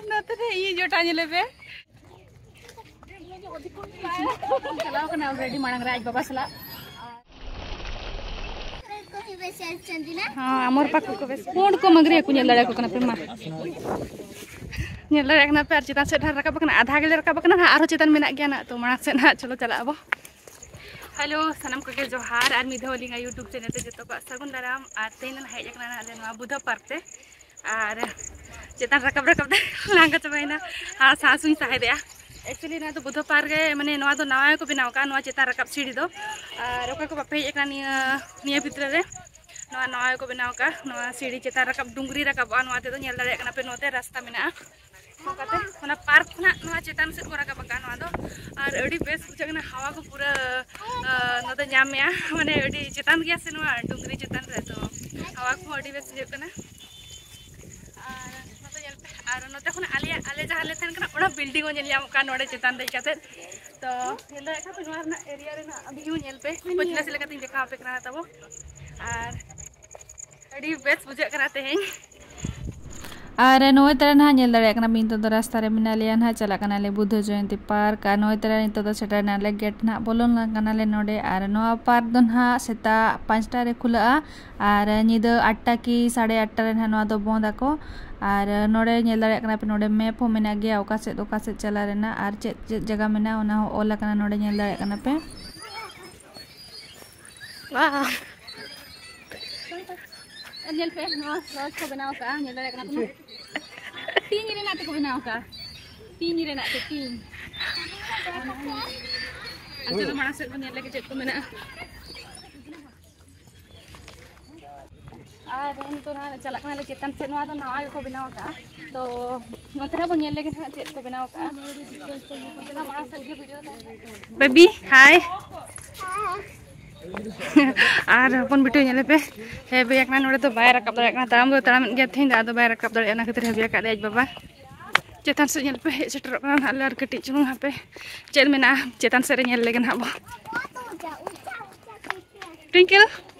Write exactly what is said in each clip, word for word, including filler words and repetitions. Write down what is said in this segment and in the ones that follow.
ᱱᱚᱛᱮ ᱨᱮ ᱤᱧ ᱡᱚᱴᱟ ᱧᱮᱞᱮ ᱯᱮ᱾ ᱪᱟᱞᱟᱣ ᱠᱟᱱᱟ already ᱢᱟᱲᱟᱝ ᱨᱮ ᱟᱡ ᱵᱟᱵᱟ ᱥᱟᱞᱟᱜ᱾ ᱦᱚᱸ, ᱟᱢᱚᱨ ᱯᱟᱠ ᱠᱚ ᱵᱮᱥ᱾ ᱯᱩᱸᱰ ᱠᱚ ᱢᱟᱹᱜᱽᱨᱤ ᱦᱟᱹᱠᱩ ᱧᱮᱞ ᱫᱟᱲᱮᱭᱟᱠᱚ ᱠᱟᱱᱟ ᱯᱮ ᱢᱟ᱾ ᱧᱮᱞ ᱫᱟᱲᱮᱭᱟᱜ ᱠᱟᱱᱟ ᱯᱮ, ᱟᱨ ᱪᱮᱛᱟᱱ ᱥᱮᱫ ᱦᱟᱸᱜ ᱨᱟᱠᱟᱵ ᱟᱠᱟᱱᱟ, ᱟᱫᱷᱟ ᱜᱮᱞᱮ ᱨᱟᱠᱟᱵ ᱟᱠᱟᱱᱟ ᱦᱟᱸᱜ, ᱟᱨᱦᱚᱸ ᱪᱮᱛᱟᱱ ᱢᱮᱱᱟᱜ ᱜᱮᱭᱟ ᱱᱟᱜ᱾ ᱛᱚ ᱢᱟᱲᱟᱝ ᱥᱮᱫ ᱦᱟᱸᱜ ᱪᱚᱞᱚ ᱪᱟᱞᱟᱜ ᱟᱵᱚ᱾ ᱦᱮᱞᱳ, ᱥᱟᱱᱟᱢ ᱠᱚᱜᱮ ᱡᱚᱦᱟᱨ, ᱟᱨ ᱢᱤᱫ ᱫᱷᱟᱣ ᱟᱹᱞᱤᱧᱟᱜ YouTube channel ᱛᱮ ᱡᱚᱛᱚ ᱠᱚᱣᱟᱜ ᱥᱟᱹᱜᱩᱱ ᱫᱟᱨᱟᱢ᱾ ᱟᱨ ᱛᱮᱦᱮᱧ ᱫᱚ ᱱᱟᱜ ᱦᱮᱡ ᱟᱠᱟᱱᱟ ᱱᱟᱜ ᱟᱞᱮ ᱱᱚᱣᱟ ᱵᱩᱫᱷᱟ ᱯᱟᱨᱠ ᱛᱮ, ᱟᱨ ᱪᱮᱛᱟᱱ ᱨᱟᱠᱟᱵ ᱨᱟᱠᱟᱵ ᱛᱮ ᱞᱟᱸᱜᱟ ᱪᱟᱵᱟᱭᱮᱱᱟ, ᱟᱨ ᱥᱟᱸᱥ ᱦᱚᱸᱧ ᱥᱟᱦᱮᱫᱮᱜᱼᱟ᱾ Actually ᱱᱚᱣᱟ ᱫᱚ ᱵᱩᱫᱷᱟ ᱯᱟᱨᱠ ᱨᱮ, ᱢᱟᱱᱮ ᱱᱚᱣᱟ ᱫᱚ ᱱᱟᱣᱟ ᱜᱮᱠᱚ ᱵᱮᱱᱟᱣ ᱟᱠᱟᱫᱼᱟ ᱱᱚᱣᱟ ᱪᱮᱛᱟᱱ ᱨᱟᱠᱟᱵ ᱥᱤᱲᱤ ᱫᱚ᱾ ᱟᱨ ᱚᱠᱚᱭ ᱠᱚ ᱵᱟᱯᱮ ᱦᱮᱡ ᱟᱠᱟᱱᱟ ᱱᱤᱭᱟᱹ, ᱱᱤᱭᱟᱹ ᱵᱷᱤᱛᱨᱤ ᱨᱮ, ᱱᱚᱣᱟ ᱱᱟᱣᱟ ᱜᱮᱠᱚ ᱵᱮᱱᱟᱣ ᱟᱠᱟᱫᱼᱟ ᱱᱚᱣᱟ ᱥᱤᱲᱤ ᱪᱮᱛᱟᱱ ᱨᱟᱠᱟᱵ, ᱰᱩᱝᱨᱤ ᱨᱟᱠᱟᱵᱚᱜᱼᱟ ᱱᱚᱣᱟ ᱛᱮᱫᱚ᱾ ᱧᱮᱞ ᱫᱟᱲᱮᱭᱟᱜ ᱠᱟᱱᱟ ᱯᱮ ᱱᱚᱛᱮ ᱨᱟᱥᱛᱟ ᱢᱮᱱᱟᱜᱼᱟ᱾ ᱱᱚᱝᱠᱟᱛᱮ ᱚᱱᱟ ᱯᱟᱨᱠ ᱠᱷᱚᱱᱟᱜ ᱱᱚᱣᱟ ᱪᱮᱛᱟᱱ ᱥᱮᱫ ᱠᱚ ᱨᱟᱠᱟᱵ ᱟᱠᱟᱫᱼᱟ ᱱᱚᱣᱟ ᱫᱚ᱾ ᱟᱨ ᱟᱹᱰᱤ ᱵᱮᱥ ᱵᱩᱡᱷᱟᱹᱜ ᱠᱟᱱᱟ, ᱦᱟᱣᱟ ᱠᱚ ᱯᱩᱨᱟᱹ, ᱟᱸ, ᱱᱚᱛᱮ ᱧᱟᱢᱮᱜᱼᱟ᱾ ᱢᱟᱱᱮ ᱟᱹᱰᱤ ᱪᱮᱛᱟᱱ ᱜᱮᱭᱟ ᱥᱮ ᱱᱚᱣᱟ ᱰᱩᱝᱨᱤ ᱪᱮᱛᱟᱱ ᱨᱮ, ᱛᱚ ᱦᱟᱣᱟ ᱠᱚᱦᱚᱸ ᱟᱹᱰᱤ ᱵᱮᱥ ᱵᱩᱡᱷᱟᱹᱜ ᱠᱟᱱᱟ᱾ ᱟᱨ ᱱᱚᱛᱮ ᱧᱮᱞ ᱯᱮ, ᱟᱨ ᱱᱚᱛᱮ ᱠᱷᱚᱱᱟᱜ ᱟᱞᱮᱭᱟᱜ, ᱟᱞᱮ ᱡᱟᱦᱟᱸ ᱨᱮᱞᱮ ᱛᱟᱦᱮᱱ ᱠᱟᱱᱟ ᱚᱱᱟ building ᱦᱚᱸ ᱧᱮᱞ ᱧᱟᱢᱚᱜ ᱠᱟᱱᱟ ᱱᱚᱰᱮ ᱪᱮᱛᱟᱱ ᱫᱮᱡ ᱠᱟᱛᱮᱫ᱾ ᱛᱚ ᱧᱮᱞ ᱫᱟᱲᱮᱭᱟᱜ ᱠᱟᱱᱟ ᱯᱮ ᱱᱚᱣᱟ ᱨᱮᱱᱟᱜ area ᱨᱮᱱᱟᱜ view ᱧᱮᱞ ᱯᱮ, ᱯᱟᱹᱪᱞᱟᱹ ᱥᱮᱫ ᱞᱮᱠᱟᱛᱮᱧ ᱫᱮᱠᱷᱟᱣ ᱟᱯᱮ ᱠᱟᱱᱟ ᱛᱟᱵᱚ᱾ ᱟᱨ ᱟᱹᱰᱤ ᱵᱮᱥ ᱵᱩᱡᱷᱟᱹᱜ ᱠᱟᱱᱟ ᱛᱮᱦᱮᱧ᱾ ᱟᱨ ᱱᱚᱜᱼᱚᱭ ᱛᱟᱨᱟ ᱱᱟᱦᱟᱜ ᱧᱮᱞ ᱫᱟᱲᱮᱭᱟᱜ ᱠᱟᱱᱟ ᱯᱮ, ᱱᱤᱛᱚᱜ ᱫᱚ ᱨᱟᱥᱛᱟ ᱨᱮ ᱢᱮᱱᱟᱜ ᱞᱮᱭᱟ ᱱᱟᱦᱟᱜ, ᱪᱟᱞᱟᱜ ᱠᱟᱱᱟᱞᱮ ᱵᱩᱫᱽᱫᱷᱚ ᱡᱚᱭᱚᱱᱛᱤ ᱯᱟᱨᱠ᱾ ᱟᱨ ᱱᱚᱜᱼᱚᱭ ᱛᱟᱨᱟ ᱱᱤᱛᱚᱜ ᱫᱚ ᱥᱮᱴᱮᱨ ᱱᱟᱞᱮ, gate ᱱᱟᱦᱟᱜ ᱵᱚᱞᱚᱱ ᱠᱟᱱᱟᱞᱮ ᱱᱚᱰᱮ᱾ ᱟᱨ ᱱᱚᱣᱟ ᱯᱟᱨᱠ ᱫᱚ ᱱᱟᱦᱟᱜ ᱥᱮᱛᱟᱜ ᱯᱟᱸᱪᱴᱟ ᱨᱮ ᱠᱷᱩᱞᱟᱹᱜᱼᱟ ᱟᱨ ᱧᱤᱫᱟᱹ ᱟᱴᱴᱟ ᱠᱤ ᱥᱟᱲᱮ ᱟᱴᱴᱟ ᱨᱮ ᱱᱟᱦᱟᱜ ᱱᱚᱣᱟ ᱫᱚ ᱵᱚᱱᱫ ᱟᱠᱚ᱾ ᱟᱨ ᱱᱚᱰᱮ ᱧᱮᱞ ᱫᱟᱲᱮᱭᱟᱜ ᱠᱟᱱᱟ ᱯᱮ, ᱱᱚᱰᱮ map ᱦᱚᱸ ᱢᱮᱱᱟᱜ ᱜᱮᱭᱟ, ᱚᱠᱟ ᱥᱮᱫ ᱚᱠᱟ ᱥᱮᱫ ᱪᱟᱞᱟᱜ ᱨᱮᱱᱟᱜ ᱟᱨ ᱪᱮᱫ ᱪᱮᱫ ᱡᱟᱭᱜᱟ ᱢᱮᱱᱟᱜᱼᱟ ᱚᱱᱟ ᱦᱚᱸ ᱚᱞ ᱟᱠᱟᱱᱟ ᱱᱚᱰᱮ, ᱧᱮᱞ ᱫᱟᱲᱮᱭᱟᱜ ᱠᱟᱱᱟ ᱯᱮ᱾ ᱵᱟᱦ᱾ ᱧᱮᱞ ᱯᱮ, ᱱᱚᱣᱟ lodge ᱠᱚ ᱵᱮᱱᱟᱣ ᱠᱟᱜᱼᱟ, ᱧᱮᱞ ᱫᱟᱲᱮᱭᱟᱜ ᱠᱟᱱᱟ ᱯᱮ᱾ ᱴᱤᱧ ᱨᱮᱱᱟᱜ ᱛᱮᱠᱚ ᱵᱮᱱᱟᱣ ᱠᱟᱜᱼᱟ, ᱴᱤᱧ ᱨᱮᱱᱟᱜ ᱛᱮ, ᱴᱤᱧ᱾ ᱟᱨ ᱪᱚᱞᱚ ᱢᱟᱲᱟᱝ ᱥᱮᱫ ᱵᱚᱱ ᱧᱮᱞ ᱞᱮᱜᱮ ᱪᱮᱫ ᱠᱚ ᱢᱮᱱᱟᱜᱼᱟ᱾ ᱟᱨ ᱱᱤᱛᱚᱜ ᱱᱟᱦᱟᱜ ᱪᱟᱞᱟᱜ ᱠᱟᱱᱟᱞᱮ ᱪᱮᱛᱟᱱ ᱥᱮᱫ᱾ ᱱᱚᱣᱟ ᱫᱚ ᱱᱟᱣᱟ ᱜᱮᱠᱚ ᱵᱮᱱᱟᱣ ᱟᱠᱟᱫᱼᱟ, ᱛᱚ ᱱᱚᱛᱮ ᱱᱟᱜ ᱵᱚᱱ ᱧᱮᱞ ᱞᱮᱜᱮ ᱱᱟᱦᱟᱜ ᱪᱮᱫ ᱠᱚ ᱵᱮᱱᱟᱣ ᱟᱠᱟᱫᱼᱟ᱾ ᱪᱟᱞᱟᱜ ᱢᱟᱲᱟᱝ ᱥᱮᱫ ᱜᱮ video ᱫᱚ᱾ Baby, hi. ᱟᱨ ᱦᱚᱯᱚᱱ ᱵᱤᱴᱤ ᱧᱮᱞᱮ ᱯᱮ, ᱦᱮᱵᱤ ᱟᱠᱟᱱᱟ᱾ ᱱᱚᱰᱮ ᱫᱚ ᱵᱟᱭ ᱨᱟᱠᱟᱵ ᱫᱟᱲᱮᱭᱟᱜ ᱠᱟᱱᱟ, ᱛᱟᱲᱟᱢ ᱫᱚ ᱛᱟᱲᱟᱢᱮᱫ ᱜᱮᱭᱟ, ᱛᱮᱦᱮᱧ ᱫᱚ ᱟᱫᱚ ᱵᱟᱭ ᱨᱟᱠᱟᱵ ᱫᱟᱲᱮᱭᱟᱜᱼᱟ, ᱚᱱᱟ ᱠᱷᱟᱹᱛᱤᱨ ᱦᱮᱵᱤ ᱟᱠᱟᱫ ᱞᱮᱭᱟ ᱟᱡ ᱵᱟᱵᱟ᱾ ᱪᱮᱛᱟᱱ ᱥᱮᱫ ᱧᱮᱞ ᱯᱮ, ᱦᱮᱡ ᱥᱮᱴᱮᱨᱚᱜ ᱠᱟᱱᱟ ᱱᱟᱦᱟᱜ ᱞᱮ᱾ ᱟᱨ ᱠᱟᱹᱴᱤᱡ ᱪᱩᱞᱩᱝ ᱦᱟᱯᱮ ᱪᱮᱫ ᱢᱮᱱᱟᱜᱼᱟ, ᱪᱮᱛᱟᱱ ᱥᱮᱫ ᱨᱮ ᱧᱮᱞ ᱞᱮᱜᱮ ᱱᱟᱦᱟᱜ ᱵᱚ᱾ ᱴᱩᱭᱠᱤᱞ,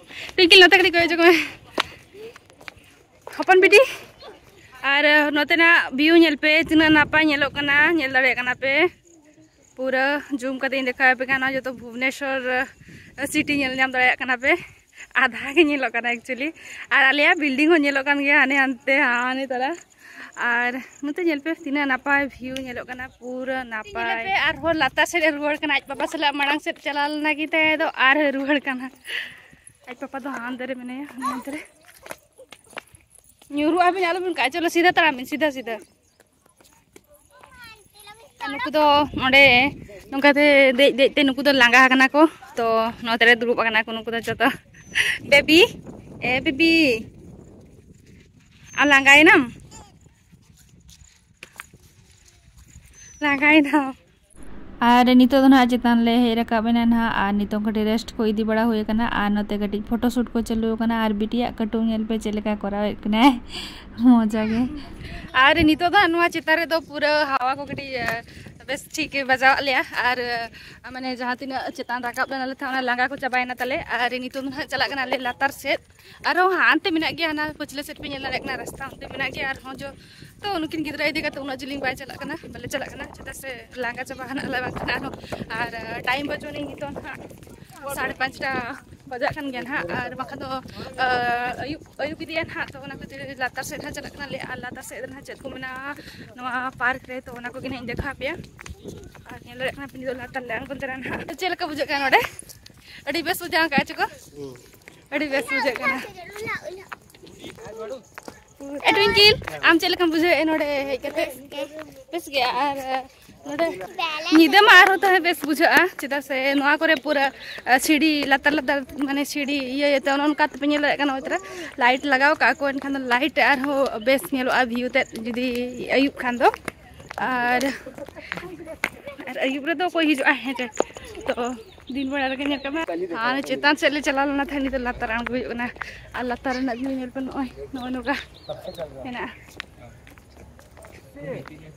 ᱴᱩᱭᱠᱤᱞ, ᱱᱚᱛᱮ ᱠᱟᱹᱴᱤᱡ ᱠᱚᱭᱚᱜ ᱡᱚᱝ ᱢᱮ᱾ ᱦᱚᱯᱚᱱ ᱵᱤᱴᱤ, ᱟᱨ ᱱᱚᱛᱮᱱᱟᱜ ᱵᱷᱤᱭᱩ ᱧᱮᱞ ᱯᱮ, ᱛᱤᱱᱟᱹᱜ ᱱᱟᱯᱟᱭ ᱧᱮᱞᱚᱜ ᱠᱟᱱᱟ, ᱧᱮᱞ ᱫᱟᱲᱮᱭᱟᱜ ᱠᱟᱱᱟ ᱯᱮ᱾ ᱯᱩᱨᱟᱹ ᱡᱩᱢ ᱠᱟᱛᱮ ᱤᱧ ᱫᱮᱠᱷᱟᱣ ᱟᱯᱮ ᱠᱟᱱᱟ, ᱡᱚᱛᱚ ᱵᱷᱩᱵᱽᱱᱮᱥᱚᱨ ᱥᱤᱴᱤ ᱧᱮᱞ ᱧᱟᱢ ᱫᱟᱲᱮᱭᱟᱜ ᱠᱟᱱᱟ ᱯᱮ᱾ ᱟᱫᱷᱟ ᱜᱮ ᱧᱮᱞᱚᱜ ᱠᱟᱱᱟ ᱮᱠᱪᱩᱭᱮᱞᱤ᱾ ᱟᱨ ᱟᱞᱮᱭᱟᱜ ᱵᱤᱞᱰᱤᱝ ᱦᱚᱸ ᱧᱮᱞᱚᱜ ᱠᱟᱱ ᱜᱮᱭᱟ ᱦᱟᱱᱮ ᱦᱟᱱᱛᱮ, ᱦᱟᱱᱮ ᱛᱟᱨᱟ᱾ ᱟᱨ ᱱᱚᱛᱮ ᱧᱮᱞ ᱯᱮ, ᱛᱤᱱᱟᱹᱜ ᱱᱟᱯᱟᱭ ᱵᱷᱤᱭᱩ ᱧᱮᱞᱚᱜ ᱠᱟᱱᱟ, ᱯᱩᱨᱟᱹ ᱱᱟᱯᱟᱭ᱾ ᱧᱮᱞ ᱯᱮ, ᱟᱨᱦᱚᱸ ᱞᱟᱛᱟᱨ ᱥᱮᱫ ᱮ ᱨᱩᱣᱟᱹᱲ ᱠᱟᱱᱟ᱾ ᱟᱡ ᱯᱟᱯᱟ ᱥᱟᱞᱟᱜ ᱢᱟᱲᱟᱝ ᱥᱮᱫ ᱪᱟᱞᱟᱣ ᱞᱮᱱᱟ ᱜᱮ ᱛᱟᱦᱮᱸ ᱫᱚ, ᱟᱨᱦᱚᱸ ᱨᱩᱣᱟᱹᱲ ᱠᱟᱱᱟ᱾ ᱟᱡ ᱯᱟᱯᱟ ᱫᱚ ᱦᱟᱱᱛᱮ ᱨᱮ ᱢᱮᱱᱟᱭᱟ, ᱦᱟᱱᱛᱮ ᱨᱮ᱾ ᱧᱩᱨᱩᱜ ᱟᱵᱤᱱ, ᱟᱞᱚᱵᱤᱱ ᱠᱟᱜᱼᱟ᱾ ᱪᱚᱞᱚ, ᱥᱤᱫᱷᱟᱹ ᱛᱟᱲᱟᱢ ᱵᱤᱱ, ᱥᱤᱫᱷᱟᱹ, ᱥᱤᱫᱷᱟᱹ᱾ ᱟᱨ ᱱᱩᱠᱩ ᱫᱚ ᱚᱸᱰᱮ ᱱᱚᱝᱠᱟ ᱛᱮ ᱫᱮᱡ ᱫᱮᱡ ᱛᱮ ᱱᱩᱠᱩ ᱫᱚ ᱞᱟᱸᱜᱟ ᱟᱠᱟᱱᱟ ᱠᱚ, ᱛᱚ ᱱᱚᱛᱮ ᱨᱮ ᱫᱩᱲᱩᱵ ᱟᱠᱟᱱᱟ ᱠᱚ ᱱᱩᱠᱩ ᱫᱚ ᱡᱚᱛᱚ᱾ ᱵᱮᱵᱤ, ᱮ ᱵᱮᱵᱤ, ᱟᱢ ᱞᱟᱸᱜᱟᱭᱮᱱᱟᱢ? ᱞᱟᱸᱜᱟᱭᱮᱱᱟᱢ? ᱟᱨ ᱱᱤᱛᱚᱜ ᱫᱚ ᱱᱟᱦᱟᱜ ᱪᱮᱛᱟᱱ ᱞᱮ ᱦᱮᱡ ᱨᱟᱠᱟᱵ ᱮᱱᱟ ᱱᱟᱦᱟᱜ, ᱟᱨ ᱱᱤᱛᱚᱝ ᱠᱟᱹᱴᱤᱡ ᱨᱮᱥᱴ ᱠᱚ ᱤᱫᱤ ᱵᱟᱲᱟ ᱦᱩᱭ ᱟᱠᱟᱱᱟ, ᱟᱨ ᱱᱚᱛᱮ ᱠᱟᱹᱴᱤᱡ ᱯᱷᱳᱴᱳ ᱥᱩᱴ ᱠᱚ ᱪᱟᱹᱞᱩ ᱟᱠᱟᱱᱟ, ᱟᱨ ᱵᱤᱴᱤᱭᱟᱜ ᱠᱟᱹᱴᱩᱵ ᱧᱮᱞ ᱯᱮ ᱪᱮᱫ ᱞᱮᱠᱟ ᱠᱚᱨᱟᱣᱮᱫ ᱠᱟᱱᱟᱭ᱾ ᱢᱚᱡᱟ ᱜᱮ᱾ ᱟᱨ ᱱᱤᱛᱚᱜ ᱫᱚ ᱱᱚᱣᱟ ᱪᱮᱛᱟᱱ ᱨᱮᱫᱚ ᱯᱩᱨᱟᱹ ᱦᱟᱣᱟ ᱠᱚ ᱠᱟᱹᱴᱤᱡ, ᱮ, ᱵᱮᱥ ᱴᱷᱤᱠ ᱜᱮ ᱵᱟᱡᱟᱣᱟᱜ ᱞᱮᱭᱟ, ᱟᱨ, ᱮ, ᱢᱟᱱᱮ ᱡᱟᱦᱟᱸ ᱛᱤᱱᱟᱹᱜ ᱪᱮᱛᱟᱱ ᱨᱟᱠᱟᱵ ᱞᱮᱱᱟ ᱞᱮ ᱛᱟᱦᱮᱸ, ᱚᱱᱟ ᱞᱟᱸᱜᱟ ᱠᱚ ᱪᱟᱵᱟᱭᱮᱱᱟ ᱛᱟᱞᱮ᱾ ᱟᱨ ᱱᱤᱛᱚᱜ ᱫᱚ ᱱᱟᱦᱟᱜ ᱪᱟᱞᱟᱜ ᱠᱟᱱᱟᱞᱮ ᱞᱟᱛᱟᱨ ᱥᱮᱫ, ᱟᱨᱦᱚᱸ ᱦᱟᱱᱛᱮ ᱢᱮᱱᱟᱜ ᱜᱮᱭᱟ, ᱦᱟᱱᱟ ᱯᱟᱹᱪᱷᱞᱟᱹ ᱥᱮᱫ ᱯᱮ ᱧᱮᱞ ᱫᱟᱲᱮᱭᱟᱜ ᱠᱟᱱᱟ, ᱨᱟᱥᱛᱟ ᱚᱱᱛᱮ ᱢᱮᱱᱟᱜ ᱜᱮᱭᱟ᱾ ᱟᱨᱦᱚᱸ ᱡᱚ ᱛᱚ ᱱᱩᱠᱤᱱ ᱜᱤᱫᱽᱨᱟᱹ ᱤᱫᱤ ᱠᱟᱛᱮ ᱩᱱᱟᱹᱜ ᱡᱤᱞᱤᱧ ᱵᱟᱭ ᱪᱟᱞᱟᱜ ᱠᱟᱱᱟ, ᱵᱟᱞᱮ ᱪᱟᱞᱟᱜ ᱠᱟᱱᱟ, ᱪᱮᱫᱟᱜ ᱥᱮ ᱞᱟᱸᱜᱟ ᱪᱟᱵᱟ ᱦᱟᱱᱟ ᱞᱮ ᱵᱟᱝᱠᱷᱟᱱ ᱟᱨᱦᱚᱸ᱾ ᱟᱨ ᱴᱟᱭᱤᱢ ᱵᱟᱡᱟᱣ ᱱᱤᱛᱚᱜ ᱱᱟᱦᱟᱜ ᱥᱟᱲᱮ ᱯᱟᱸᱪᱴᱟ ᱵᱟᱡᱟᱜ ᱠᱟᱱ ᱜᱮᱭᱟ ᱱᱟᱦᱟᱜ, ᱟᱨ ᱵᱟᱠᱷᱟᱱ ᱫᱚ, ᱟ, ᱟᱹᱭᱩᱵ, ᱟᱹᱭᱩᱵ ᱤᱫᱤᱭᱟ ᱱᱟᱦᱟᱜ᱾ ᱛᱚ ᱚᱱᱟ ᱠᱷᱟᱹᱛᱤᱨ ᱞᱟᱛᱟᱨ ᱥᱮᱫ ᱦᱟᱸᱜ ᱪᱟᱞᱟᱜ ᱠᱟᱱᱟᱞᱮ, ᱟᱨ ᱞᱟᱛᱟᱨ ᱥᱮᱫ ᱨᱮ ᱱᱟᱦᱟᱜ ᱪᱮᱫ ᱠᱚ ᱢᱮᱱᱟᱜᱼᱟ ᱱᱚᱣᱟ ᱯᱟᱨᱠ ᱨᱮ, ᱛᱚ ᱚᱱᱟ ᱠᱚᱜᱮ ᱱᱟᱦᱟᱜ ᱤᱧ ᱫᱮᱠᱷᱟᱣ ᱟᱯᱮᱭᱟ᱾ ᱟᱨ ᱧᱮᱞ ᱫᱟᱲᱮᱭᱟᱜ ᱠᱟᱱᱟ ᱯᱮ, ᱱᱤᱛᱚᱜ ᱞᱟᱛᱟᱨ ᱞᱮ ᱟᱬᱜᱚᱱ ᱠᱟᱱᱟ ᱱᱟᱦᱟᱜ᱾ ᱪᱮᱫ ᱞᱮᱠᱟ ᱵᱩᱡᱷᱟᱹᱜ ᱠᱟᱱᱟ ᱱᱚᱰᱮ? ᱟᱹᱰᱤ ᱵᱮᱥ ᱵᱩᱡᱷᱟᱹᱜ ᱠᱟᱱᱟ ᱪᱮ ᱠᱚ? ᱟᱹᱰᱤ ᱵᱮᱥ ᱵᱩᱡᱷᱟᱹᱜ ᱠᱟᱱᱟ᱾ ᱮ ᱴᱩᱭᱤᱝᱠᱤᱞ, ᱟᱢ ᱪᱮᱫ ᱞᱮᱠᱟᱢ ᱵᱩᱡᱷᱟᱹᱣᱮᱫᱼᱟ ᱱᱚᱰᱮ ᱦᱮᱡ ᱠᱟᱛᱮ? ᱵᱮᱥ ᱜᱮ᱾ ᱟᱨ ᱱᱚᱰᱮ ᱧᱤᱫᱟᱹ ᱢᱟ ᱟᱨᱦᱚᱸ ᱛᱟᱦᱮᱸ ᱵᱮᱥ ᱵᱩᱡᱷᱟᱹᱜᱼᱟ, ᱪᱮᱫᱟᱜ ᱥᱮ ᱱᱚᱣᱟ ᱠᱚᱨᱮ ᱯᱩᱨᱟᱹ, ᱟ, ᱥᱤᱲᱤ ᱞᱟᱛᱟᱨ ᱞᱟᱛᱟᱨ, ᱢᱟᱱᱮ ᱥᱤᱲᱤ ᱤᱭᱟᱹ ᱤᱭᱟᱹᱛᱮ ᱚᱱᱮ ᱚᱱᱠᱟ ᱛᱮᱯᱮ ᱧᱮᱞ ᱫᱟᱲᱮᱭᱟᱜ ᱠᱟᱱᱟ, ᱚᱱᱛᱮ ᱨᱮ ᱞᱟᱭᱤᱴ ᱞᱟᱜᱟᱣ ᱠᱟᱜᱼᱟ ᱠᱚ, ᱮᱱᱠᱷᱟᱱ ᱫᱚ ᱞᱟᱭᱤᱴ ᱟᱨᱦᱚᱸ ᱵᱮᱥ ᱧᱮᱞᱚᱜᱼᱟ ᱵᱷᱤᱭᱩ ᱛᱮᱫ ᱡᱩᱫᱤ ᱟᱹᱭᱩᱵ ᱠᱷᱟᱱ ᱫᱚ᱾ ᱟᱨ, ᱟᱨ ᱟᱹᱭᱩᱵ ᱨᱮᱫᱚ ᱚᱠᱚᱭ ᱦᱤᱡᱩᱜᱼᱟ, ᱦᱮᱸ ᱪᱮ? ᱛᱚ ᱫᱤᱱ ᱵᱮᱲᱟ ᱨᱮᱜᱮ ᱧᱮᱞ ᱠᱟᱜ ᱢᱮ᱾ ᱟᱨ ᱪᱮᱛᱟᱱ ᱥᱮᱫ ᱞᱮ ᱪᱟᱞᱟᱣ ᱞᱮᱱᱟ ᱛᱟᱦᱮᱸ, ᱱᱤᱛᱚᱜ ᱞᱟᱛᱟᱨ ᱟᱬᱜᱚ ᱦᱩᱭᱩᱜ ᱠᱟᱱᱟ᱾ ᱟᱨ ᱞᱟᱛᱟᱨ ᱨᱮᱱᱟᱜ ᱵᱷᱤᱭᱩ ᱧᱮᱞ ᱯᱮ, ᱱᱚᱜᱼᱚᱭ ᱱᱚᱜᱼᱚᱭ ᱱᱚᱝᱠᱟ ᱢᱮᱱᱟᱜᱼᱟ᱾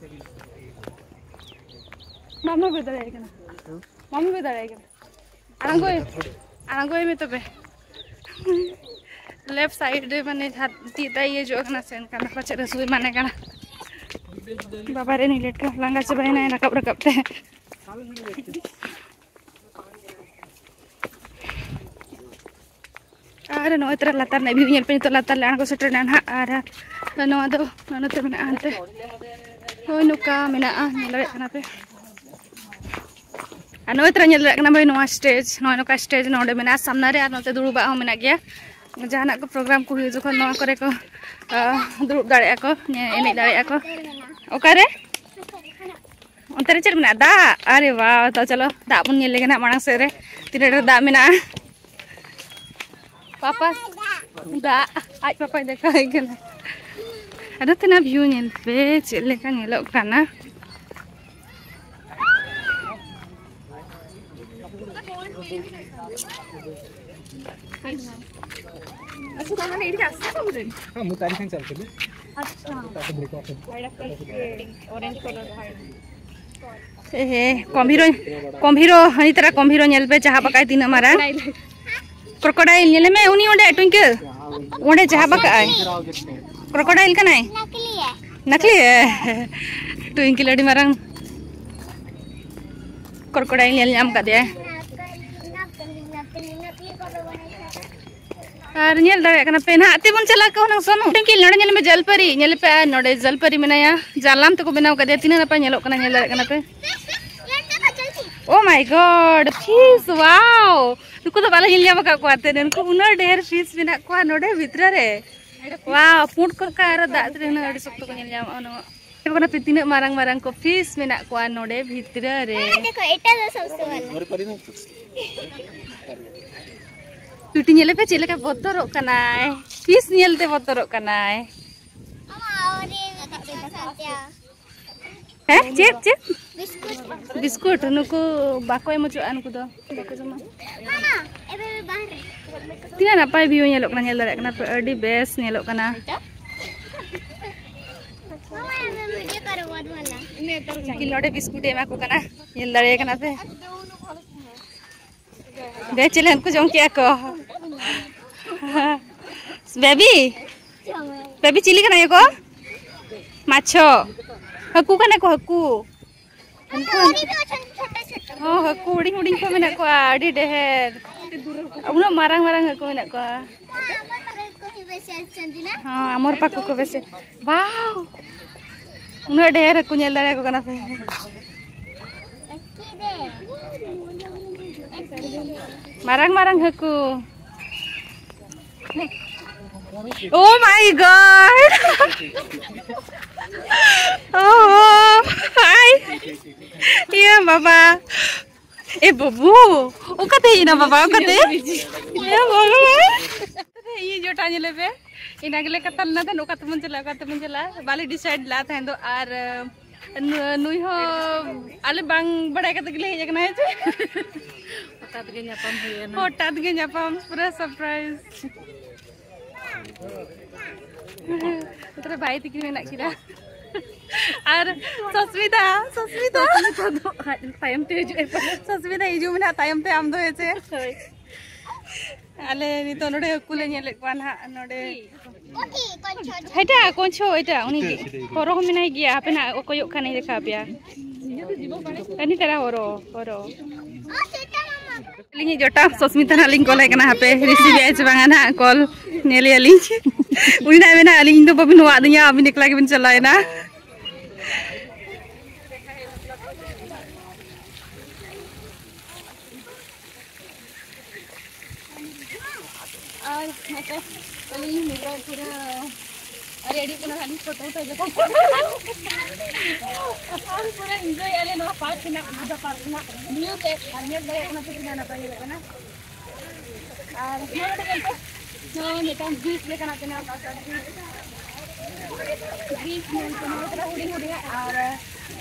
ᱵᱟᱢ ᱟᱬᱜᱚ ᱫᱟᱲᱮᱭᱟᱭ ᱠᱟᱱᱟ, ᱵᱟᱢ ᱟᱬᱜᱚ ᱫᱟᱲᱮᱭᱟᱭ ᱠᱟᱱᱟ᱾ ᱟᱬᱜᱚᱭ, ᱟᱬᱜᱚᱭ ᱢᱮ ᱛᱚᱵᱮ᱾ ᱞᱮᱯᱷᱴ ᱥᱟᱭᱤᱰ ᱨᱮ ᱢᱟᱱᱮ ᱡᱟᱦᱟᱸ ᱛᱤ ᱛᱟᱭ ᱤᱭᱟᱹ ᱡᱚᱜ ᱠᱟᱱᱟ ᱥᱮ, ᱮᱱᱠᱷᱟᱱ ᱫᱚ ᱯᱟᱪᱮᱫ ᱦᱟᱹᱥᱩᱭ ᱢᱟᱱᱮ ᱠᱟᱱᱟ᱾ ᱵᱟᱵᱟ ᱨᱮ ᱱᱤ ᱞᱮᱴ ᱠᱟᱱᱟ, ᱞᱟᱸᱜᱟ ᱪᱟᱵᱟᱭᱮᱱᱟᱭ ᱨᱟᱠᱟᱵ ᱨᱟᱠᱟᱵ ᱛᱮ᱾ ᱟᱨ ᱱᱚᱜᱼᱚᱭ ᱛᱚᱨᱟ ᱞᱟᱛᱟᱨ ᱨᱮᱱᱟᱜ ᱵᱷᱤᱭᱩ ᱧᱮᱞ ᱯᱮ, ᱱᱤᱛᱚᱜ ᱞᱟᱛᱟᱨ ᱞᱮ ᱟᱬᱜᱚ ᱥᱮᱴᱮᱨ ᱮᱱᱟ ᱱᱟᱦᱟᱜ᱾ ᱟᱨ ᱱᱚᱣᱟ ᱫᱚ ᱱᱚᱛᱮ ᱢᱮᱱᱟᱜᱼᱟ, ᱦᱟᱱᱛᱮ ᱦᱳᱭ ᱱᱚᱝᱠᱟ ᱢᱮᱱᱟᱜᱼᱟ, ᱧᱮᱞ ᱫᱟᱲᱮᱭᱟᱜ ᱠᱟᱱᱟ ᱯᱮ᱾ ᱟᱨ ᱱᱚᱜᱼᱚᱭ ᱛᱚᱨᱟ ᱧᱮᱞ ᱫᱟᱲᱮᱭᱟᱜ ᱠᱟᱱᱟ ᱵᱷᱟᱹᱭ, ᱱᱚᱣᱟ ᱥᱴᱮᱡᱽ, ᱱᱚᱜᱼᱚᱭ ᱱᱚᱝᱠᱟ ᱥᱴᱮᱡᱽ ᱱᱚᱰᱮ ᱢᱮᱱᱟᱜᱼᱟ ᱥᱟᱢᱱᱟ ᱨᱮ, ᱟᱨ ᱱᱚᱛᱮ ᱫᱩᱲᱩᱵᱟᱜ ᱦᱚᱸ ᱢᱮᱱᱟᱜ ᱜᱮᱭᱟ᱾ ᱡᱟᱦᱟᱱᱟᱜ ᱠᱚ ᱯᱨᱳᱜᱨᱟᱢ ᱠᱚ ᱦᱩᱭᱩᱜ ᱡᱚᱠᱷᱚᱱ ᱱᱚᱣᱟ ᱠᱚᱨᱮ ᱠᱚ, ᱟᱦ, ᱫᱩᱲᱩᱵ ᱫᱟᱲᱮᱭᱟᱜᱼᱟ ᱠᱚ, ᱧᱮ-, ᱮᱱᱮᱡ ᱫᱟᱲᱮᱭᱟᱜᱼᱟ ᱠᱚ᱾ ᱚᱠᱟᱨᱮ? ᱚᱱᱛᱮ ᱨᱮ ᱪᱮᱫ ᱢᱮᱱᱟᱜᱼᱟ? ᱫᱟᱜ? ᱟᱨᱮ ᱵᱟᱦ, ᱛᱚ ᱪᱚᱞᱚ ᱫᱟᱜ ᱵᱚᱱ ᱧᱮᱞ ᱞᱮᱜᱮ ᱱᱟᱜ ᱢᱟᱲᱟᱝ ᱥᱮᱫ ᱨᱮ, ᱛᱤᱱᱟᱹᱜ ᱰᱷᱮᱨ ᱫᱟᱜ ᱢᱮᱱᱟᱜᱼᱟ᱾ ᱯᱟᱯᱟ, ᱫᱟᱜ, ᱟᱡ ᱯᱟᱯᱟᱭ ᱫᱮᱠᱷᱟᱣᱟᱭ ᱠᱟᱱᱟ᱾ ᱟᱫᱚ ᱛᱮᱱᱟᱜ ᱵᱷᱤᱭᱩ ᱧᱮᱞ ᱯᱮ, ᱪᱮᱫ ᱞᱮᱠᱟ ᱧᱮᱞᱚᱜ ᱠᱟᱱᱟ᱾ ᱦᱮᱸ, ᱢᱩ ᱛᱟᱹᱨᱤᱠᱷ ᱤᱧ ᱪᱟᱞᱟᱜ ᱠᱟᱱᱟ᱾ ᱦᱮᱸ, ᱠᱚᱢᱵᱷᱤᱨᱚ, ᱠᱚᱢᱵᱷᱤᱨᱚ, ᱦᱟᱹᱱᱤ ᱛᱟᱨᱟ ᱠᱚᱢᱵᱷᱤᱨᱚ ᱧᱮᱞ ᱯᱮ, ᱪᱟᱦᱟᱵ ᱟᱠᱟᱭ ᱛᱤᱱᱟᱹᱜ ᱢᱟᱨᱟᱝ᱾ ᱠᱨᱳᱠᱳᱰᱟᱭᱤᱞ ᱧᱮᱞᱮ ᱢᱮ, ᱩᱱᱤ ᱚᱸᱰᱮ ᱴᱩᱭᱝᱠᱮᱞ, ᱚᱸᱰᱮ ᱪᱟᱦᱟᱵ ᱟᱠᱟᱜᱼᱟᱭ᱾ ᱠᱨᱳᱠᱳᱰᱟᱭᱤᱞ ᱠᱟᱱᱟᱭ? ᱱᱟᱠᱞᱤ᱾ ᱴᱩᱭᱝᱠᱮᱞ ᱟᱹᱰᱤ ᱢᱟᱨᱟᱝ ᱠᱨᱳᱠᱳᱰᱟᱭᱤᱞ ᱧᱮᱞ ᱧᱟᱢ ᱠᱟᱫᱮᱭᱟᱭ᱾ ᱟᱨ ᱧᱮᱞ ᱫᱟᱲᱮᱭᱟᱜ ᱠᱟᱱᱟ ᱯᱮ ᱱᱟᱦᱟᱜ, ᱛᱮᱵᱚᱱ ᱪᱟᱞᱟᱜ ᱠᱟᱱᱟ ᱦᱩᱱᱟᱹᱝ ᱥᱚᱱᱩ᱾ ᱴᱩᱭᱝᱠᱮᱞ, ᱱᱚᱰᱮ ᱧᱮᱞ ᱢᱮ ᱡᱟᱞᱯᱟᱹᱨᱤ, ᱧᱮᱞ ᱯᱮ, ᱟᱨ ᱱᱚᱰᱮ ᱡᱟᱞᱯᱟᱹᱨᱤ ᱢᱮᱱᱟᱭᱟ, ᱡᱟᱞᱟᱢ ᱛᱮᱠᱚ ᱵᱮᱱᱟᱣ ᱠᱟᱫᱮᱭᱟ, ᱛᱤᱱᱟᱹᱜ ᱱᱟᱯᱟᱭ ᱧᱮᱞᱚᱜ ᱠᱟᱱᱟ, ᱧᱮᱞ ᱫᱟᱲᱮᱭᱟᱜ ᱠᱟᱱᱟ ᱯᱮ᱾ Oh my God, fish, wow! ᱱᱩᱠᱩ ᱫᱚ ᱵᱟᱞᱮ ᱧᱮᱞ ᱧᱟᱢ ᱟᱠᱟᱫ ᱠᱚᱣᱟ ᱛᱮ, ᱱᱩᱠᱩ ᱩᱱᱟᱹᱜ ᱰᱷᱮᱨ fish ᱢᱮᱱᱟᱜ ᱠᱚᱣᱟ ᱱᱚᱰᱮ ᱵᱷᱤᱛᱨᱤ ᱨᱮ᱾ Wow, ᱯᱩᱸᱰ ᱠᱚᱨᱠᱟ ᱟᱨ ᱫᱟᱜ ᱨᱮ ᱩᱱᱟᱹᱜ ᱟᱹᱰᱤ ᱥᱚᱠᱛᱚ ᱠᱚ ᱧᱮᱞ ᱧᱟᱢᱚᱜᱼᱟ᱾ ᱱᱚᱣᱟ ᱧᱮᱞ ᱠᱟᱱᱟ ᱯᱮ ᱛᱤᱱᱟᱹᱜ ᱢᱟᱨᱟᱝ ᱢᱟᱨᱟᱝ ᱠᱚ fish ᱢᱮᱱᱟᱜ ᱠᱚᱣᱟ ᱱᱚᱰᱮ ᱵᱷᱤᱛᱨᱤ ᱨᱮ᱾ ᱦᱮᱸ, ᱫᱮᱠᱷᱚ, ᱮᱴᱟ ᱫᱚ ᱥᱚᱵᱥᱮ ᱵᱟᱞᱟ᱾ ᱵᱤᱭᱩᱴᱤ ᱧᱮᱞᱮ ᱯᱮ ᱪᱮᱫ ᱞᱮᱠᱟ ᱵᱚᱛᱚᱨᱚᱜ ᱠᱟᱱᱟᱭ, fish ᱧᱮᱞᱛᱮ ᱵᱚᱛᱚᱨᱚᱜ ᱠᱟᱱᱟᱭ᱾ ᱦᱮᱸ, ᱪᱮᱫ, ᱪᱮᱫ? ᱵᱤᱥᱠᱩᱴ᱾ ᱵᱤᱥᱠᱩᱴ, ᱱᱩᱠᱩ ᱵᱟᱠᱚ ᱮᱢ ᱦᱚᱪᱚᱣᱟᱜᱼᱟ ᱱᱩᱠᱩ ᱫᱚ, ᱵᱟᱠᱚ ᱡᱚᱢᱟ᱾ ᱛᱤᱱᱟᱹᱜ ᱱᱟᱯᱟᱭ ᱵᱷᱤᱭᱩ ᱧᱮᱞᱚᱜ ᱠᱟᱱᱟ, ᱧᱮᱞ ᱫᱟᱲᱮᱭᱟᱜ ᱠᱟᱱᱟ ᱯᱮ, ᱟᱹᱰᱤ ᱵᱮᱥ ᱧᱮᱞᱚᱜ ᱠᱟᱱᱟ᱾ ᱩᱱᱠᱤᱱ ᱱᱚᱰᱮ ᱵᱤᱥᱠᱩᱴ ᱮ ᱮᱢᱟ ᱠᱚ ᱠᱟᱱᱟ, ᱧᱮᱞ ᱫᱟᱲᱮᱭᱟᱜ ᱠᱟᱱᱟ ᱯᱮ᱾ ᱫᱮ ᱪᱮᱞᱮ ᱩᱱᱠᱩ ᱡᱚᱢ ᱠᱮᱜᱼᱟ ᱠᱚ᱾ ᱵᱮᱵᱤ, ᱵᱮᱵᱤ, ᱪᱤᱞᱤ ᱠᱟᱱᱟ ᱠᱚ? ᱢᱟᱪᱷᱚ᱾ ᱦᱟᱹᱠᱩ ᱠᱟᱱᱟ ᱠᱚ, ᱦᱟᱹᱠᱩ᱾ ᱦᱚᱸ, ᱦᱟᱹᱠᱩ ᱦᱩᱰᱤᱧ ᱦᱩᱰᱤᱧ ᱠᱚ ᱢᱮᱱᱟᱜ ᱠᱚᱣᱟ, ᱟᱹᱰᱤ ᱰᱷᱮᱨ᱾ ᱩᱱᱟᱹᱜ ᱢᱟᱨᱟᱝ ᱢᱟᱨᱟᱝ ᱦᱟᱹᱠᱩ ᱢᱮᱱᱟᱜ ᱠᱚᱣᱟ᱾ ᱦᱚᱸ, ᱟᱢᱚᱨ ᱯᱟᱠᱩ ᱠᱚ ᱵᱮᱥᱮ᱾ ᱵᱟᱣ! ᱩᱱᱟᱹᱜ ᱰᱷᱮᱨ ᱦᱟᱹᱠᱩ ᱧᱮᱞ ᱫᱟᱲᱮᱭᱟᱠᱚ ᱠᱟᱱᱟ ᱯᱮ᱾ ᱢᱟᱨᱟᱝ ᱢᱟᱨᱟᱝ ᱦᱟᱹᱠᱩ᱾ Oh my God! Oh, hi! ᱤᱭᱟᱹ ᱵᱟᱵᱟ᱾ ᱮ ᱵᱟᱹᱵᱩ, ᱚᱠᱟᱛᱮ ᱦᱮᱡ ᱮᱱᱟ ᱵᱟᱵᱟ, ᱚᱠᱟᱛᱮ? ᱮ ᱵᱟᱵᱟ᱾ ᱤᱧ ᱡᱚᱴᱟ ᱧᱮᱞᱮ ᱯᱮ᱾ ᱤᱱᱟᱹ ᱜᱮᱞᱮ ᱠᱟᱛᱷᱟ ᱞᱮᱱᱟ ᱛᱟᱦᱮᱸᱫ, ᱚᱠᱟ ᱛᱮᱵᱚᱱ ᱪᱟᱞᱟᱜᱼᱟ, ᱚᱠᱟ ᱛᱮᱵᱚᱱ ᱪᱟᱞᱟᱜᱼᱟ᱾ ᱵᱟᱞᱮ decide ᱞᱮᱫᱼᱟ ᱛᱟᱦᱮᱸᱫ ᱫᱚ᱾ ᱟᱨ, ᱟᱸ, ᱱᱩ-, ᱱᱩᱭ ᱦᱚᱸ ᱟᱞᱮ ᱵᱟᱝ ᱵᱟᱲᱟᱭ ᱠᱟᱛᱮ ᱜᱮᱞᱮ ᱦᱮᱡ ᱟᱠᱟᱱᱟ, ᱦᱮᱸ ᱪᱮ? ᱦᱚᱴᱟᱛ ᱜᱮ ᱧᱟᱯᱟᱢ ᱦᱩᱭ ᱮᱱᱟ᱾ ᱦᱚᱴᱟᱛ ᱜᱮ ᱧᱟᱯᱟᱢ, ᱯᱩᱨᱟᱹ surprise᱾ ᱱᱚᱛᱮ ᱨᱮ ᱵᱷᱟᱭ ᱛᱤᱠᱤᱱ ᱢᱮᱱᱟᱜ ᱠᱤᱱᱟ᱾ ᱟᱨ ᱥᱚᱥᱢᱤᱛᱟ, ᱥᱚᱥᱢᱤᱛᱟ᱾ ᱥᱚᱥᱢᱤᱛᱟ ᱫᱚ ᱟᱡ ᱛᱟᱭᱚᱢ ᱛᱮ ᱦᱤᱡᱩᱜ ᱟᱭ ᱯᱟᱞᱮ᱾ ᱥᱚᱥᱢᱤᱛᱟ ᱦᱤᱡᱩᱜ ᱢᱮ ᱱᱟᱦᱟᱜ ᱛᱟᱭᱚᱢ ᱛᱮ, ᱟᱢ ᱫᱚ ᱦᱮᱸ ᱪᱮ? ᱦᱳᱭ᱾ ᱟᱞᱮ ᱱᱤᱛᱚᱜ ᱱᱚᱰᱮ ᱦᱟᱹᱠᱩ ᱞᱮ ᱧᱮᱞᱮᱫ ᱠᱚᱣᱟ ᱱᱟᱦᱟᱜ ᱱᱚᱰᱮ᱾ ᱦᱮᱴᱟ, ᱠᱚᱧᱪᱷᱚ, ᱦᱮᱴᱟ, ᱩᱱᱤ ᱜᱮ᱾ ᱦᱚᱨᱚ ᱦᱚᱸ ᱢᱮᱱᱟᱭ ᱜᱮᱭᱟ, ᱦᱟᱯᱮ ᱱᱟᱦᱟᱜ ᱚᱠᱚᱭᱚᱜ ᱠᱷᱟᱱᱤᱧ ᱫᱮᱠᱷᱟᱣ ᱟᱯᱮᱭᱟ᱾ ᱟᱹᱰᱤ ᱪᱮᱦᱨᱟ ᱦᱚᱨᱚ, ᱦᱚᱨᱚ᱾ ᱟᱹᱞᱤᱧᱤᱡ ᱡᱚᱴᱟᱣ ᱥᱚᱥᱢᱤᱛᱟ ᱱᱟᱦᱟᱜ ᱞᱤᱧ ᱠᱚᱞ ᱟᱭ ᱠᱟᱱᱟ, ᱦᱟᱯᱮ receive ᱮᱫᱟᱭ ᱥᱮ ᱵᱟᱝᱟ ᱱᱟᱦᱟᱜ ᱠᱚᱞ, ᱧᱮᱞᱮᱭᱟᱞᱤᱧ᱾ ᱩᱱᱤ ᱱᱟᱦᱟᱜ ᱢᱮᱱᱟ, "ᱟᱹᱞᱤᱧ ᱫᱚ ᱵᱟᱹᱵᱤᱱ ᱦᱚᱦᱚ ᱟᱹᱫᱤᱧᱟ, ᱟᱹᱵᱤᱱ ᱮᱠᱞᱟ ᱜᱮᱵᱤᱱ ᱪᱟᱞᱟᱣᱮᱱᱟ᱾" ᱟᱨ ᱱᱚᱛᱮ ᱟᱹᱞᱤᱧ ᱱᱤᱛᱚᱜ ᱯᱩᱨᱟᱹ ready ᱠᱟᱱᱟ ᱦᱟᱸᱜ ᱞᱤᱧ, photo ᱩᱴᱷᱟᱹᱣ ᱡᱚᱠᱷᱚᱱ᱾ ᱟᱨ ᱯᱩᱨᱟᱹ enjoy ᱟᱞᱮ ᱱᱚᱣᱟ park ᱨᱮᱱᱟᱜ, ᱵᱩᱫᱷᱟ park ᱨᱮᱱᱟᱜ view ᱛᱮ, ᱟᱨ ᱧᱮᱞ ᱫᱟᱲᱮᱭᱟᱜ ᱠᱟᱱᱟ ᱯᱮ ᱛᱤᱱᱟᱹᱜ ᱱᱟᱯᱟᱭ ᱧᱮᱞᱚᱜ ᱠᱟᱱᱟ᱾ ᱟᱨ ᱱᱚᱣᱟ ᱨᱮ ᱧᱮᱞ ᱯᱮ, ᱱᱚᱣᱟ ᱢᱤᱫᱴᱟᱝ beach ᱞᱮᱠᱟᱱᱟᱜ ᱵᱮᱱᱟᱣ ᱠᱟᱜᱼᱟ, beach, beach ᱧᱮᱞ ᱯᱮ, ᱱᱚᱣᱟ ᱠᱚᱫᱚ ᱦᱩᱰᱤᱧ ᱦᱩᱰᱤᱧᱟᱜ, ᱟᱨ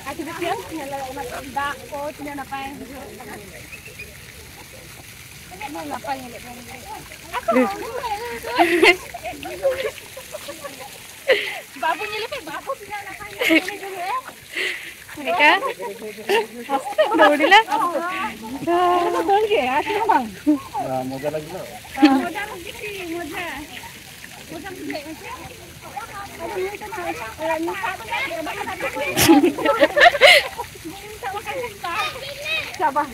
artificial ᱧᱮᱞ ᱫᱟᱲᱮᱭᱟᱜ ᱠᱟᱱᱟ ᱯᱮ, ᱫᱟᱜ ᱠᱚ ᱛᱤᱱᱟᱹᱜ ᱱᱟᱯᱟᱭ ᱵᱩᱡᱷᱟᱹᱜ ᱠᱟᱱᱟ᱾ ᱵᱟᱹᱵᱩ ᱧᱮᱞᱮ ᱯᱮ, ᱵᱟᱹᱵᱩ ᱛᱤᱱᱟᱹᱜ ᱱᱟᱯᱟᱭ ᱧᱮᱞᱚᱜ ᱠᱟᱱᱟ᱾ ᱮᱠᱟ? ᱫᱚ ᱩᱰᱤᱞᱟ? ᱫᱚ ᱫᱚᱞ ᱜᱮ, ᱟᱨ ᱪᱮᱫ ᱦᱚᱸ ᱵᱟᱝ᱾ ᱢᱚᱡᱟ ᱞᱟᱹᱜᱤᱫ ᱫᱚ᱾ ᱢᱚᱡᱟ ᱞᱟᱹᱜᱤᱫ ᱜᱮ, ᱢᱚᱡᱟ᱾ ᱪᱟᱵᱟ᱾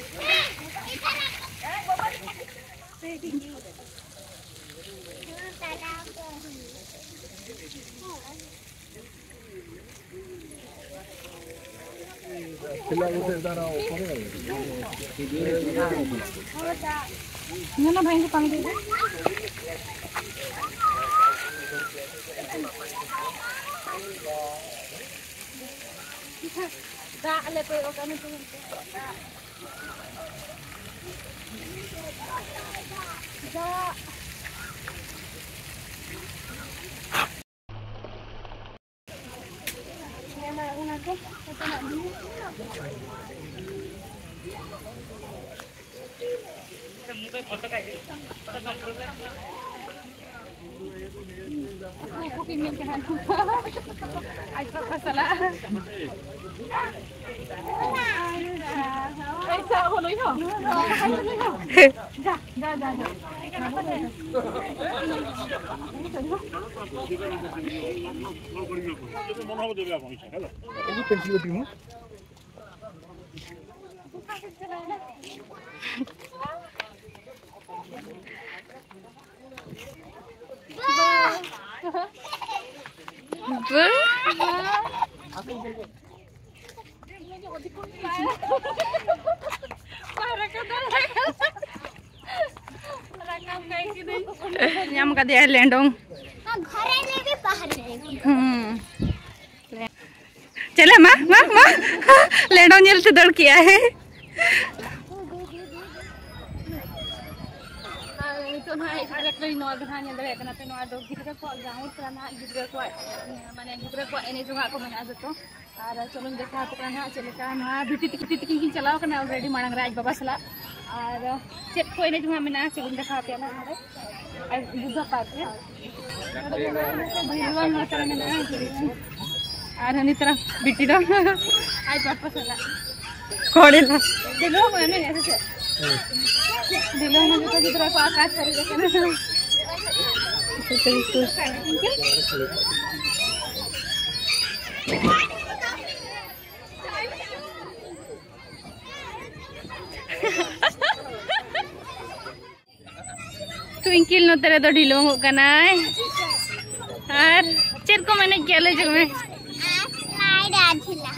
ᱫᱟᱜ ᱞᱮ ᱠᱚᱭᱚᱜ ᱠᱟᱜ ᱢᱮ ᱛᱮᱦᱮᱧ ᱫᱚ᱾ ᱫᱟᱜ᱾ ᱫᱟᱜ᱾ ᱦᱮᱸ, ᱢᱟ, ᱚᱱᱟ ᱠᱚ ᱡᱚᱛᱚᱱᱟᱜ ᱫᱤᱱ᱾ ᱟᱡ ᱵᱟᱵᱟ ᱥᱟᱞᱟᱜ᱾ ᱯᱚᱭᱥᱟ ᱦᱚᱸ ᱱᱩᱭ ᱦᱚᱸ᱾ ᱡᱟ, ᱡᱟ, ᱡᱟ, ᱡᱟ᱾ ᱧᱟᱢ ᱠᱟᱫᱮᱭᱟᱭ ᱞᱮᱸᱰᱚᱝ᱾ ᱦᱩᱸ᱾ ᱪᱮᱞᱮ ᱢᱟ, ᱢᱟ, ᱢᱟ᱾ ᱞᱮᱸᱰᱚᱝ ᱧᱮᱞ ᱛᱮ ᱫᱟᱹᱲ ᱠᱮᱜᱼᱟᱭ᱾ ᱟᱨ ᱱᱤᱛᱚᱜ ᱱᱟᱦᱟᱜ ᱦᱮᱡ ᱥᱮᱴᱮᱨ ᱟᱠᱟᱱᱟᱹᱧ, ᱱᱚᱣᱟ ᱫᱚ ᱱᱟᱦᱟᱜ ᱧᱮᱞ ᱫᱟᱲᱮᱭᱟᱜ ᱠᱟᱱᱟ ᱯᱮ, ᱱᱚᱣᱟ ᱫᱚ ᱜᱤᱫᱽᱨᱟᱹ ᱠᱚᱣᱟᱜ ground ᱠᱟᱱᱟ ᱱᱟᱦᱟᱜ, ᱜᱤᱫᱽᱨᱟᱹ ᱠᱚᱣᱟᱜ, ᱢᱟᱱᱮ ᱜᱤᱫᱽᱨᱟᱹ ᱠᱚᱣᱟᱜ ᱮᱱᱮᱡ ᱡᱚᱝᱟᱜ ᱠᱚ ᱢᱮᱱᱟᱜᱼᱟ ᱡᱚᱛᱚ᱾ ᱟᱨ ᱪᱚᱞᱚᱧ ᱫᱮᱠᱷᱟᱣ ᱟᱯᱮ ᱠᱟᱱᱟ ᱱᱟᱦᱟᱜ ᱪᱮᱫ ᱞᱮᱠᱟ᱾ ᱱᱚᱣᱟ ᱵᱤᱴᱤ ᱛᱤᱠᱤᱱ, ᱛᱤᱠᱤᱱ ᱠᱤᱱ ᱪᱟᱞᱟᱣ ᱠᱟᱱᱟ already ᱢᱟᱲᱟᱝ ᱨᱮ ᱟᱡ ᱵᱟᱵᱟ ᱥᱟᱞᱟᱜ᱾ ᱟᱨ ᱪᱮᱫ ᱠᱚ ᱮᱱᱮᱡ ᱡᱚᱝᱟᱜ ᱢᱮᱱᱟᱜᱼᱟ, ᱪᱚᱞᱚᱧ ᱫᱮᱠᱷᱟᱣ ᱟᱯᱮᱭᱟ ᱱᱟᱦᱟᱜ ᱱᱚᱰᱮ᱾ ᱟᱨ ᱵᱩᱫᱽᱫᱷᱚ ᱯᱟᱨᱠ ᱨᱮ᱾ ᱟᱨ ᱦᱟᱹᱱᱤ ᱛᱚᱨᱟ ᱵᱤᱴᱤ ᱫᱚ ᱟᱡ ᱵᱟᱵᱟ ᱥᱟᱞᱟᱜ᱾ ᱠᱚᱲᱮ ᱫᱚ᱾ ᱫᱤᱞᱩ ᱦᱚᱸ ᱢᱮᱱᱟᱭᱟ ᱥᱮ ᱪᱮᱫ? ᱫᱤᱞᱩ ᱦᱚᱸ ᱡᱚᱛᱚ ᱜᱤᱫᱽᱨᱟᱹ ᱠᱚ ᱟᱠᱟᱥ ᱥᱟᱹᱨᱤ ᱠᱟᱱᱟ᱾ ᱴᱩᱭᱤᱝᱠᱤᱞ ᱱᱚᱛᱮ ᱨᱮᱫᱚ ᱰᱷᱤᱞᱣᱟᱹᱝᱚᱜ ᱠᱟᱱᱟᱭ᱾ ᱟᱨ ᱪᱮᱫ ᱠᱚᱢ ᱮᱱᱮᱡ ᱠᱮᱜᱼᱟ, ᱞᱟᱹᱭ ᱡᱚᱝ ᱢᱮ? ᱥᱞᱟᱭᱤᱰ ᱟᱨ ᱡᱷᱩᱞᱟ᱾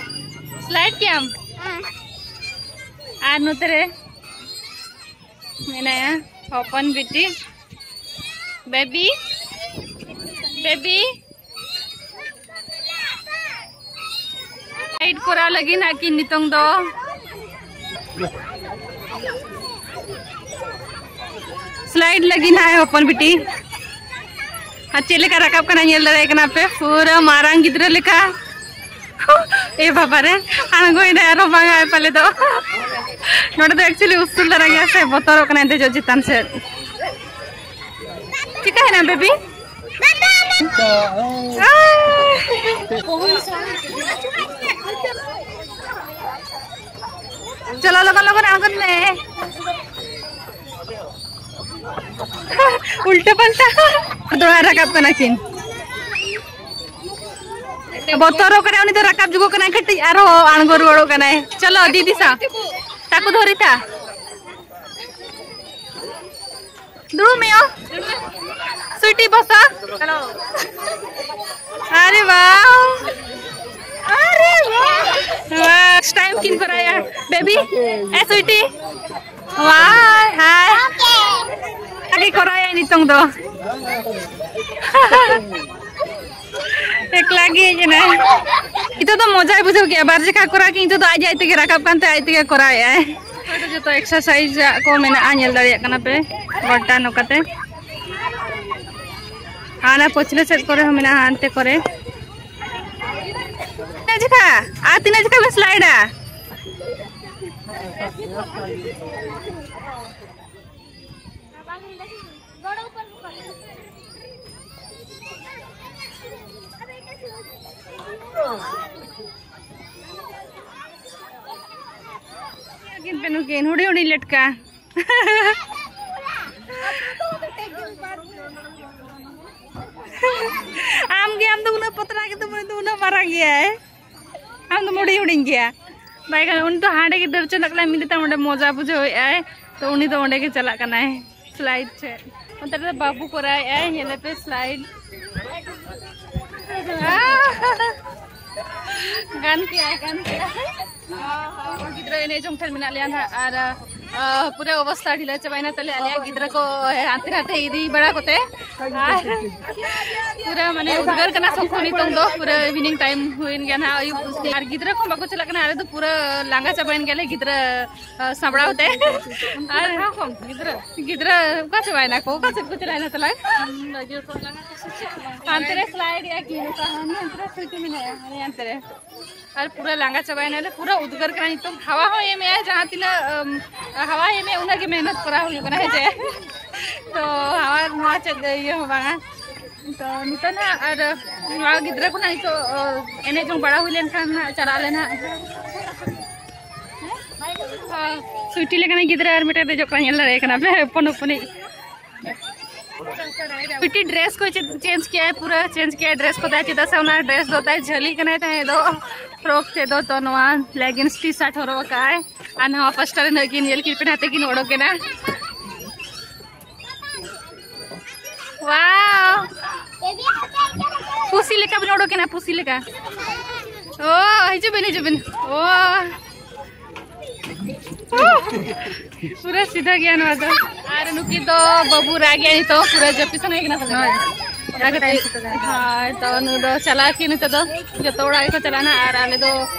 ᱥᱞᱟᱭᱤᱰ ᱠᱮᱜ ᱟᱢ? ᱦᱮᱸ᱾ ᱟᱨ ᱱᱚᱛᱮ ᱨᱮ ᱢᱮᱱᱟᱭᱟ ᱦᱚᱯᱚᱱ ᱵᱤᱴᱤ, ᱵᱮᱵᱤ, ᱵᱮᱵᱤ᱾ ᱥᱞᱟᱭᱤᱰ ᱠᱚᱨᱟᱣ ᱞᱟᱹᱜᱤᱫ ᱦᱟᱸᱜ ᱠᱤᱱ ᱱᱤᱛᱚᱝ ᱫᱚ᱾ ᱥᱞᱟᱭᱤᱰ ᱞᱟᱹᱜᱤᱫ ᱦᱟᱸᱜ ᱦᱚᱯᱚᱱ ᱵᱤᱴᱤ᱾ ᱟᱨ ᱪᱮᱫ ᱞᱮᱠᱟ ᱨᱟᱠᱟᱵ ᱠᱟᱱᱟ ᱧᱮᱞ ᱫᱟᱲᱮᱭᱟᱜ ᱠᱟᱱᱟ ᱯᱮ, ᱯᱩᱨᱟᱹ ᱢᱟᱨᱟᱝ ᱜᱤᱫᱽᱨᱟᱹ ᱞᱮᱠᱟ᱾ ᱮ ᱵᱟᱵᱟ ᱨᱮ, ᱟᱬᱜᱚᱭᱮᱱᱟᱭ ᱟᱨᱦᱚᱸ ᱵᱟᱝ ᱟᱭ ᱯᱟᱞᱮ ᱫᱚ᱾ ᱱᱚᱰᱮ ᱫᱚ actually ᱩᱥᱩᱞ ᱫᱷᱟᱨᱟ ᱜᱮᱭᱟ ᱥᱮ, ᱵᱚᱛᱚᱨᱚᱜ ᱠᱟᱱᱟᱭ ᱫᱮᱡᱚᱜ ᱪᱮᱛᱟᱱ ᱥᱮᱫ᱾ ᱪᱤᱠᱟᱭᱮᱱᱟ ᱵᱮᱵᱤ? ᱪᱚᱞᱚ ᱞᱚᱜᱚᱱ ᱞᱚᱜᱚᱱ ᱟᱬᱜᱚᱱ ᱢᱮ᱾ ᱩᱞᱴᱟᱹ ᱯᱟᱞᱴᱟ ᱫᱚᱲᱦᱟ ᱨᱟᱠᱟᱵ ᱠᱟᱱᱟ ᱠᱤᱱ᱾ ᱵᱚᱛᱚᱨᱚᱜ ᱠᱟᱱᱟᱭ ᱩᱱᱤ ᱫᱚ, ᱨᱟᱠᱟᱵ ᱡᱩᱜᱚᱜ ᱠᱟᱱᱟᱭ ᱠᱟᱹᱴᱤᱡ, ᱟᱨᱦᱚᱸ ᱟᱬᱜᱚ ᱨᱩᱣᱟᱹᱲᱚᱜ ᱠᱟᱱᱟᱭ᱾ ᱪᱚᱞᱚ ᱫᱤᱫᱤ ᱥᱟᱶ ᱛᱟᱠᱚ ᱫᱷᱚᱨᱤ ᱛᱟ᱾ ᱫᱩᱲᱩᱵ ᱢᱮ ᱭᱳ᱾ ᱥᱩᱭᱴᱤ ᱵᱚᱥᱟ᱾ ᱟᱨᱮ ᱵᱟᱦ᱾ ᱟᱨᱮ ᱵᱟᱦ᱾ ᱵᱟᱦ, next time ᱠᱤᱱ ᱠᱚᱨᱟᱭᱟ᱾ ᱵᱮᱵᱤ, ᱮ ᱥᱩᱭᱴᱤ᱾ ᱵᱟᱦ, ᱦᱟᱭ᱾ ᱟᱜᱮ ᱠᱚᱨᱟᱭᱟ ᱱᱤᱛᱚᱝ ᱫᱚ᱾ ᱮᱠᱞᱟ ᱜᱮ ᱦᱮᱡ ᱮᱱᱟᱭ᱾ ᱱᱤᱛᱚᱜ ᱫᱚ ᱢᱚᱡᱟᱭ ᱵᱩᱡᱷᱟᱹᱣ ᱠᱮᱜᱼᱟ, ᱵᱟᱨ ᱡᱮᱠᱷᱟ ᱠᱚᱨᱟᱣ ᱠᱮᱜᱼᱟ, ᱱᱤᱛᱚᱜ ᱫᱚ ᱟᱡ ᱟᱡ ᱛᱮᱜᱮ ᱨᱟᱠᱟᱵ ᱠᱟᱱᱛᱮ ᱟᱡ ᱛᱮᱜᱮ ᱠᱚᱨᱟᱣᱮᱜᱼᱟᱭ᱾ ᱱᱚᱛᱮ ᱫᱚ ᱡᱚᱛᱚ exercise ᱟᱜ ᱠᱚ ᱢᱮᱱᱟᱜᱼᱟ, ᱧᱮᱞ ᱫᱟᱲᱮᱭᱟᱜ ᱠᱟᱱᱟ ᱯᱮ ᱜᱚᱴᱟ ᱱᱚᱝᱠᱟᱛᱮ᱾ ᱟᱨ ᱚᱱᱟ ᱯᱟᱹᱪᱷᱞᱟᱹ ᱥᱮᱫ ᱠᱚᱨᱮ ᱦᱚᱸ ᱢᱮᱱᱟᱜᱼᱟ, ᱦᱟᱱᱛᱮ ᱠᱚᱨᱮ᱾ ᱛᱤᱱᱟᱹᱜ ᱡᱮᱠᱷᱟ? ᱟᱨ ᱛᱤᱱᱟᱹᱜ ᱡᱮᱠᱷᱟ ᱵᱮᱱ ᱥᱞᱟᱭᱤᱰᱟ? ᱱᱩᱠᱤᱱ ᱯᱮ, ᱱᱩᱠᱤᱱ ᱦᱩᱰᱤᱧ ᱦᱩᱰᱤᱧ ᱞᱮᱴᱠᱟ᱾ ᱟᱢ ᱜᱮ, ᱟᱢ ᱫᱚ ᱩᱱᱟᱹᱜ ᱯᱚᱛᱞᱟ ᱜᱮᱛᱚ, ᱩᱱᱤ ᱫᱚ ᱩᱱᱟᱹᱜ ᱢᱟᱨᱟᱝ ᱜᱮᱭᱟᱭ᱾ ᱟᱢ ᱫᱚ ᱢᱩᱰᱤ ᱦᱩᱰᱤᱧ ᱜᱮᱭᱟ᱾ ᱵᱟᱭ ᱜᱟᱱᱚᱜ, ᱩᱱᱤ ᱫᱚ ᱦᱟᱸᱰᱮ ᱜᱮ ᱫᱟᱹᱲ ᱪᱚ ᱱᱟᱜ ᱞᱮ ᱢᱤᱫ ᱛᱟᱢ ᱚᱸᱰᱮ ᱢᱚᱡᱟ ᱵᱩᱡᱷᱟᱹᱣ ᱮᱫ ᱟᱭ, ᱛᱚ ᱩᱱᱤ ᱫᱚ ᱚᱸᱰᱮ ᱜᱮ ᱪᱟᱞᱟᱜ ᱠᱟᱱᱟᱭ ᱥᱞᱟᱭᱤᱰ ᱴᱷᱮᱡ᱾ ᱚᱱᱛᱮ ᱨᱮᱫᱚ ᱵᱟᱹᱵᱩ ᱠᱚᱨᱟᱣ ᱮᱫ ᱟᱭ, ᱧᱮᱞᱮ ᱯᱮ ᱥᱞᱟᱭᱤᱰ᱾ ᱜᱟᱱ ᱠᱮᱜᱼᱟᱭ, ᱜᱟᱱ ᱠᱮᱜᱼᱟᱭ᱾ ᱜᱤᱫᱽᱨᱟᱹ ᱮᱱᱮᱡ ᱡᱚᱝ ᱴᱷᱮᱱ ᱢᱮᱱᱟᱜ ᱞᱮᱭᱟ ᱱᱟᱦᱟᱜ, ᱟᱨ ᱟ, ᱯᱩᱨᱟᱹ ᱚᱵᱚᱥᱛᱟ ᱰᱷᱤᱞᱟᱹ ᱪᱟᱵᱟᱭᱮᱱᱟ ᱛᱟᱞᱮ ᱟᱞᱮᱭᱟᱜ ᱜᱤᱫᱽᱨᱟᱹ ᱠᱚ ᱦᱟᱱᱛᱮ ᱱᱟᱛᱮ ᱤᱫᱤ ᱵᱟᱲᱟ ᱠᱚᱛᱮ᱾ ᱟᱨ ᱯᱩᱨᱟᱹ ᱢᱟᱱᱮ ᱩᱫᱽᱜᱟᱹᱨ ᱠᱟᱱᱟ ᱥᱚᱝᱠᱷᱚ ᱱᱤᱛᱚᱝ ᱫᱚ, ᱯᱩᱨᱟᱹ ᱤᱵᱷᱤᱱᱤᱝ ᱴᱟᱭᱤᱢ ᱦᱩᱭᱮᱱ ᱜᱮᱭᱟ ᱱᱟᱦᱟᱜ, ᱟᱹᱭᱩᱵ᱾ ᱟᱨ ᱜᱤᱫᱽᱨᱟᱹ ᱠᱚᱦᱚᱸ ᱵᱟᱠᱚ ᱪᱟᱞᱟᱜ ᱠᱟᱱᱟ, ᱟᱞᱮ ᱫᱚ ᱯᱩᱨᱟᱹ ᱞᱟᱸᱜᱟ ᱪᱟᱵᱟᱭᱮᱱ ᱜᱮᱭᱟᱞᱮ ᱜᱤᱫᱽᱨᱟᱹ ᱟ, ᱥᱟᱢᱵᱲᱟᱣ ᱛᱮ᱾ ᱟᱨ ᱜᱤᱫᱽᱨᱟᱹ ᱚᱠᱟ ᱪᱟᱵᱟᱭᱮᱱᱟ ᱠᱚ, ᱚᱠᱟ ᱥᱮᱫ ᱠᱚ ᱪᱟᱞᱟᱣᱮᱱᱟ ᱛᱟᱞᱟᱝ? ᱦᱟᱱᱛᱮ ᱨᱮ ᱥᱞᱟᱭᱤᱰ ᱮᱜᱼᱟ ᱠᱤᱱ, ᱚᱠᱟ ᱦᱟᱱᱮ ᱦᱟᱱᱛᱮ ᱨᱮ ᱥᱩᱭᱴᱤ ᱢᱮᱱᱟᱭᱟ, ᱦᱟᱱᱮ ᱦᱟᱱᱛᱮ ᱨᱮ᱾ ᱟᱨ ᱯᱩᱨᱟᱹ ᱞᱟᱸᱜᱟ ᱪᱟᱵᱟᱭᱮᱱᱟᱞᱮ, ᱯᱩᱨᱟᱹ ᱩᱫᱽᱜᱟᱹᱨ ᱠᱟᱱᱟ ᱱᱤᱛᱚᱝ᱾ ᱦᱟᱣᱟ ᱦᱚᱸ ᱮᱢᱮᱜᱼᱟᱭ, ᱡᱟᱦᱟᱸ ᱛᱤᱱᱟᱹᱜ, ᱟᱢ, ᱦᱟᱣᱟ ᱮᱢᱮᱜᱼᱟ, ᱩᱱᱟᱹᱜ ᱜᱮ ᱢᱮᱦᱱᱚᱛ ᱠᱚᱨᱟᱣ ᱦᱩᱭᱩᱜ ᱠᱟᱱᱟ, ᱦᱮᱸ ᱪᱮ? ᱛᱚ ᱦᱟᱣᱟ ᱱᱚᱣᱟ ᱪᱮᱫ ᱤᱭᱟᱹ ᱦᱚᱸ ᱵᱟᱝᱟ᱾ ᱛᱚ ᱱᱤᱛᱚᱜ ᱱᱟᱦᱟᱜ ᱟᱨ ᱱᱚᱣᱟ ᱜᱤᱫᱽᱨᱟᱹ ᱠᱚ ᱱᱟᱦᱟᱜ ᱱᱤᱛᱚᱜ, ᱚ, ᱮᱱᱮᱡ ᱡᱚᱝ ᱵᱟᱲᱟ ᱦᱩᱭ ᱞᱮᱱᱠᱷᱟᱱ ᱱᱟᱦᱟᱜ ᱪᱟᱞᱟᱜ ᱟᱞᱮ ᱱᱟᱦᱟᱜ᱾ ᱦᱚᱸ, ᱥᱩᱭᱴᱤ ᱞᱮᱠᱟᱱᱤᱡ ᱜᱤᱫᱽᱨᱟᱹ ᱟᱨ ᱢᱤᱫᱴᱮᱱ ᱫᱮᱡᱚᱜ ᱠᱟᱱᱟ, ᱧᱮᱞ ᱫᱟᱲᱮᱭᱟᱭ ᱠᱟᱱᱟ ᱯᱮ, ᱦᱚᱯᱚᱱ ᱦᱚᱯᱚᱱᱤᱡ᱾ ᱥᱩᱭᱴᱤ ᱰᱨᱮᱥ ᱠᱚ ᱪᱮᱫ ᱪᱮᱧᱡᱽ ᱠᱮᱜᱼᱟᱭ, ᱯᱩᱨᱟᱹ ᱪᱮᱧᱡᱽ ᱠᱮᱜᱼᱟᱭ ᱰᱨᱮᱥ ᱠᱚ ᱛᱟᱭ, ᱪᱮᱫᱟᱜ ᱥᱮ ᱚᱱᱟ ᱰᱨᱮᱥ ᱫᱚ ᱛᱟᱭ ᱡᱷᱟᱹᱞᱤ ᱠᱟᱱᱟᱭ ᱛᱟᱦᱮᱸ ᱫᱚ, ᱯᱷᱨᱚᱠ ᱛᱮᱫᱚ᱾ ᱛᱚ ᱱᱚᱣᱟ ᱞᱮᱜᱤᱱᱥ ᱴᱤ ᱥᱟᱨᱴ ᱦᱚᱨᱚᱜ ᱟᱠᱟᱜᱼᱟᱭ, ᱟᱨ ᱱᱚᱣᱟ ᱯᱟᱥᱴᱟ ᱨᱮ ᱱᱟᱹᱜᱤᱱ ᱧᱮᱞ ᱠᱤᱱ ᱯᱮ, ᱱᱟᱛᱮ ᱠᱤᱱ ᱚᱰᱚᱠ ᱮᱱᱟ᱾ ᱣᱟᱣ! ᱯᱩᱥᱤ ᱞᱮᱠᱟ ᱵᱤᱱ ᱚᱰᱚᱠ ᱮᱱᱟ, ᱯᱩᱥᱤ ᱞᱮᱠᱟ᱾ ᱳ, ᱦᱤᱡᱩᱜ ᱵᱤᱱ, ᱦᱤᱡᱩᱜ ᱵᱤᱱ᱾ ᱳ᱾ ᱯᱩᱨᱟᱹ ᱥᱤᱫᱷᱟᱹ ᱜᱮᱭᱟ ᱱᱚᱣᱟ ᱫᱚ᱾ ᱟᱨ ᱱᱩᱠᱤᱱ ᱫᱚ ᱵᱟᱹᱵᱩ ᱨᱟᱜ ᱜᱮᱭᱟ ᱱᱤᱛᱚᱜ, ᱯᱩᱨᱟᱹ ᱡᱟᱹᱯᱤᱫ ᱥᱟᱱᱟᱭᱮ ᱠᱟᱱᱟ ᱯᱟᱞᱮ᱾ ᱦᱳᱭ᱾ ᱚᱱᱟ ᱠᱷᱟᱹᱛᱤᱨ, ᱦᱳᱭ, ᱛᱚ ᱱᱩᱭ ᱫᱚ ᱪᱟᱞᱟᱜ ᱟᱹᱠᱤᱱ ᱱᱤᱛᱚᱜ ᱫᱚ, ᱡᱚᱛᱚ ᱚᱲᱟᱜ ᱜᱮᱠᱚ ᱪᱟᱞᱟᱜᱼᱟ ᱱᱟᱜ, ᱟᱨ ᱟᱞᱮ ᱫᱚ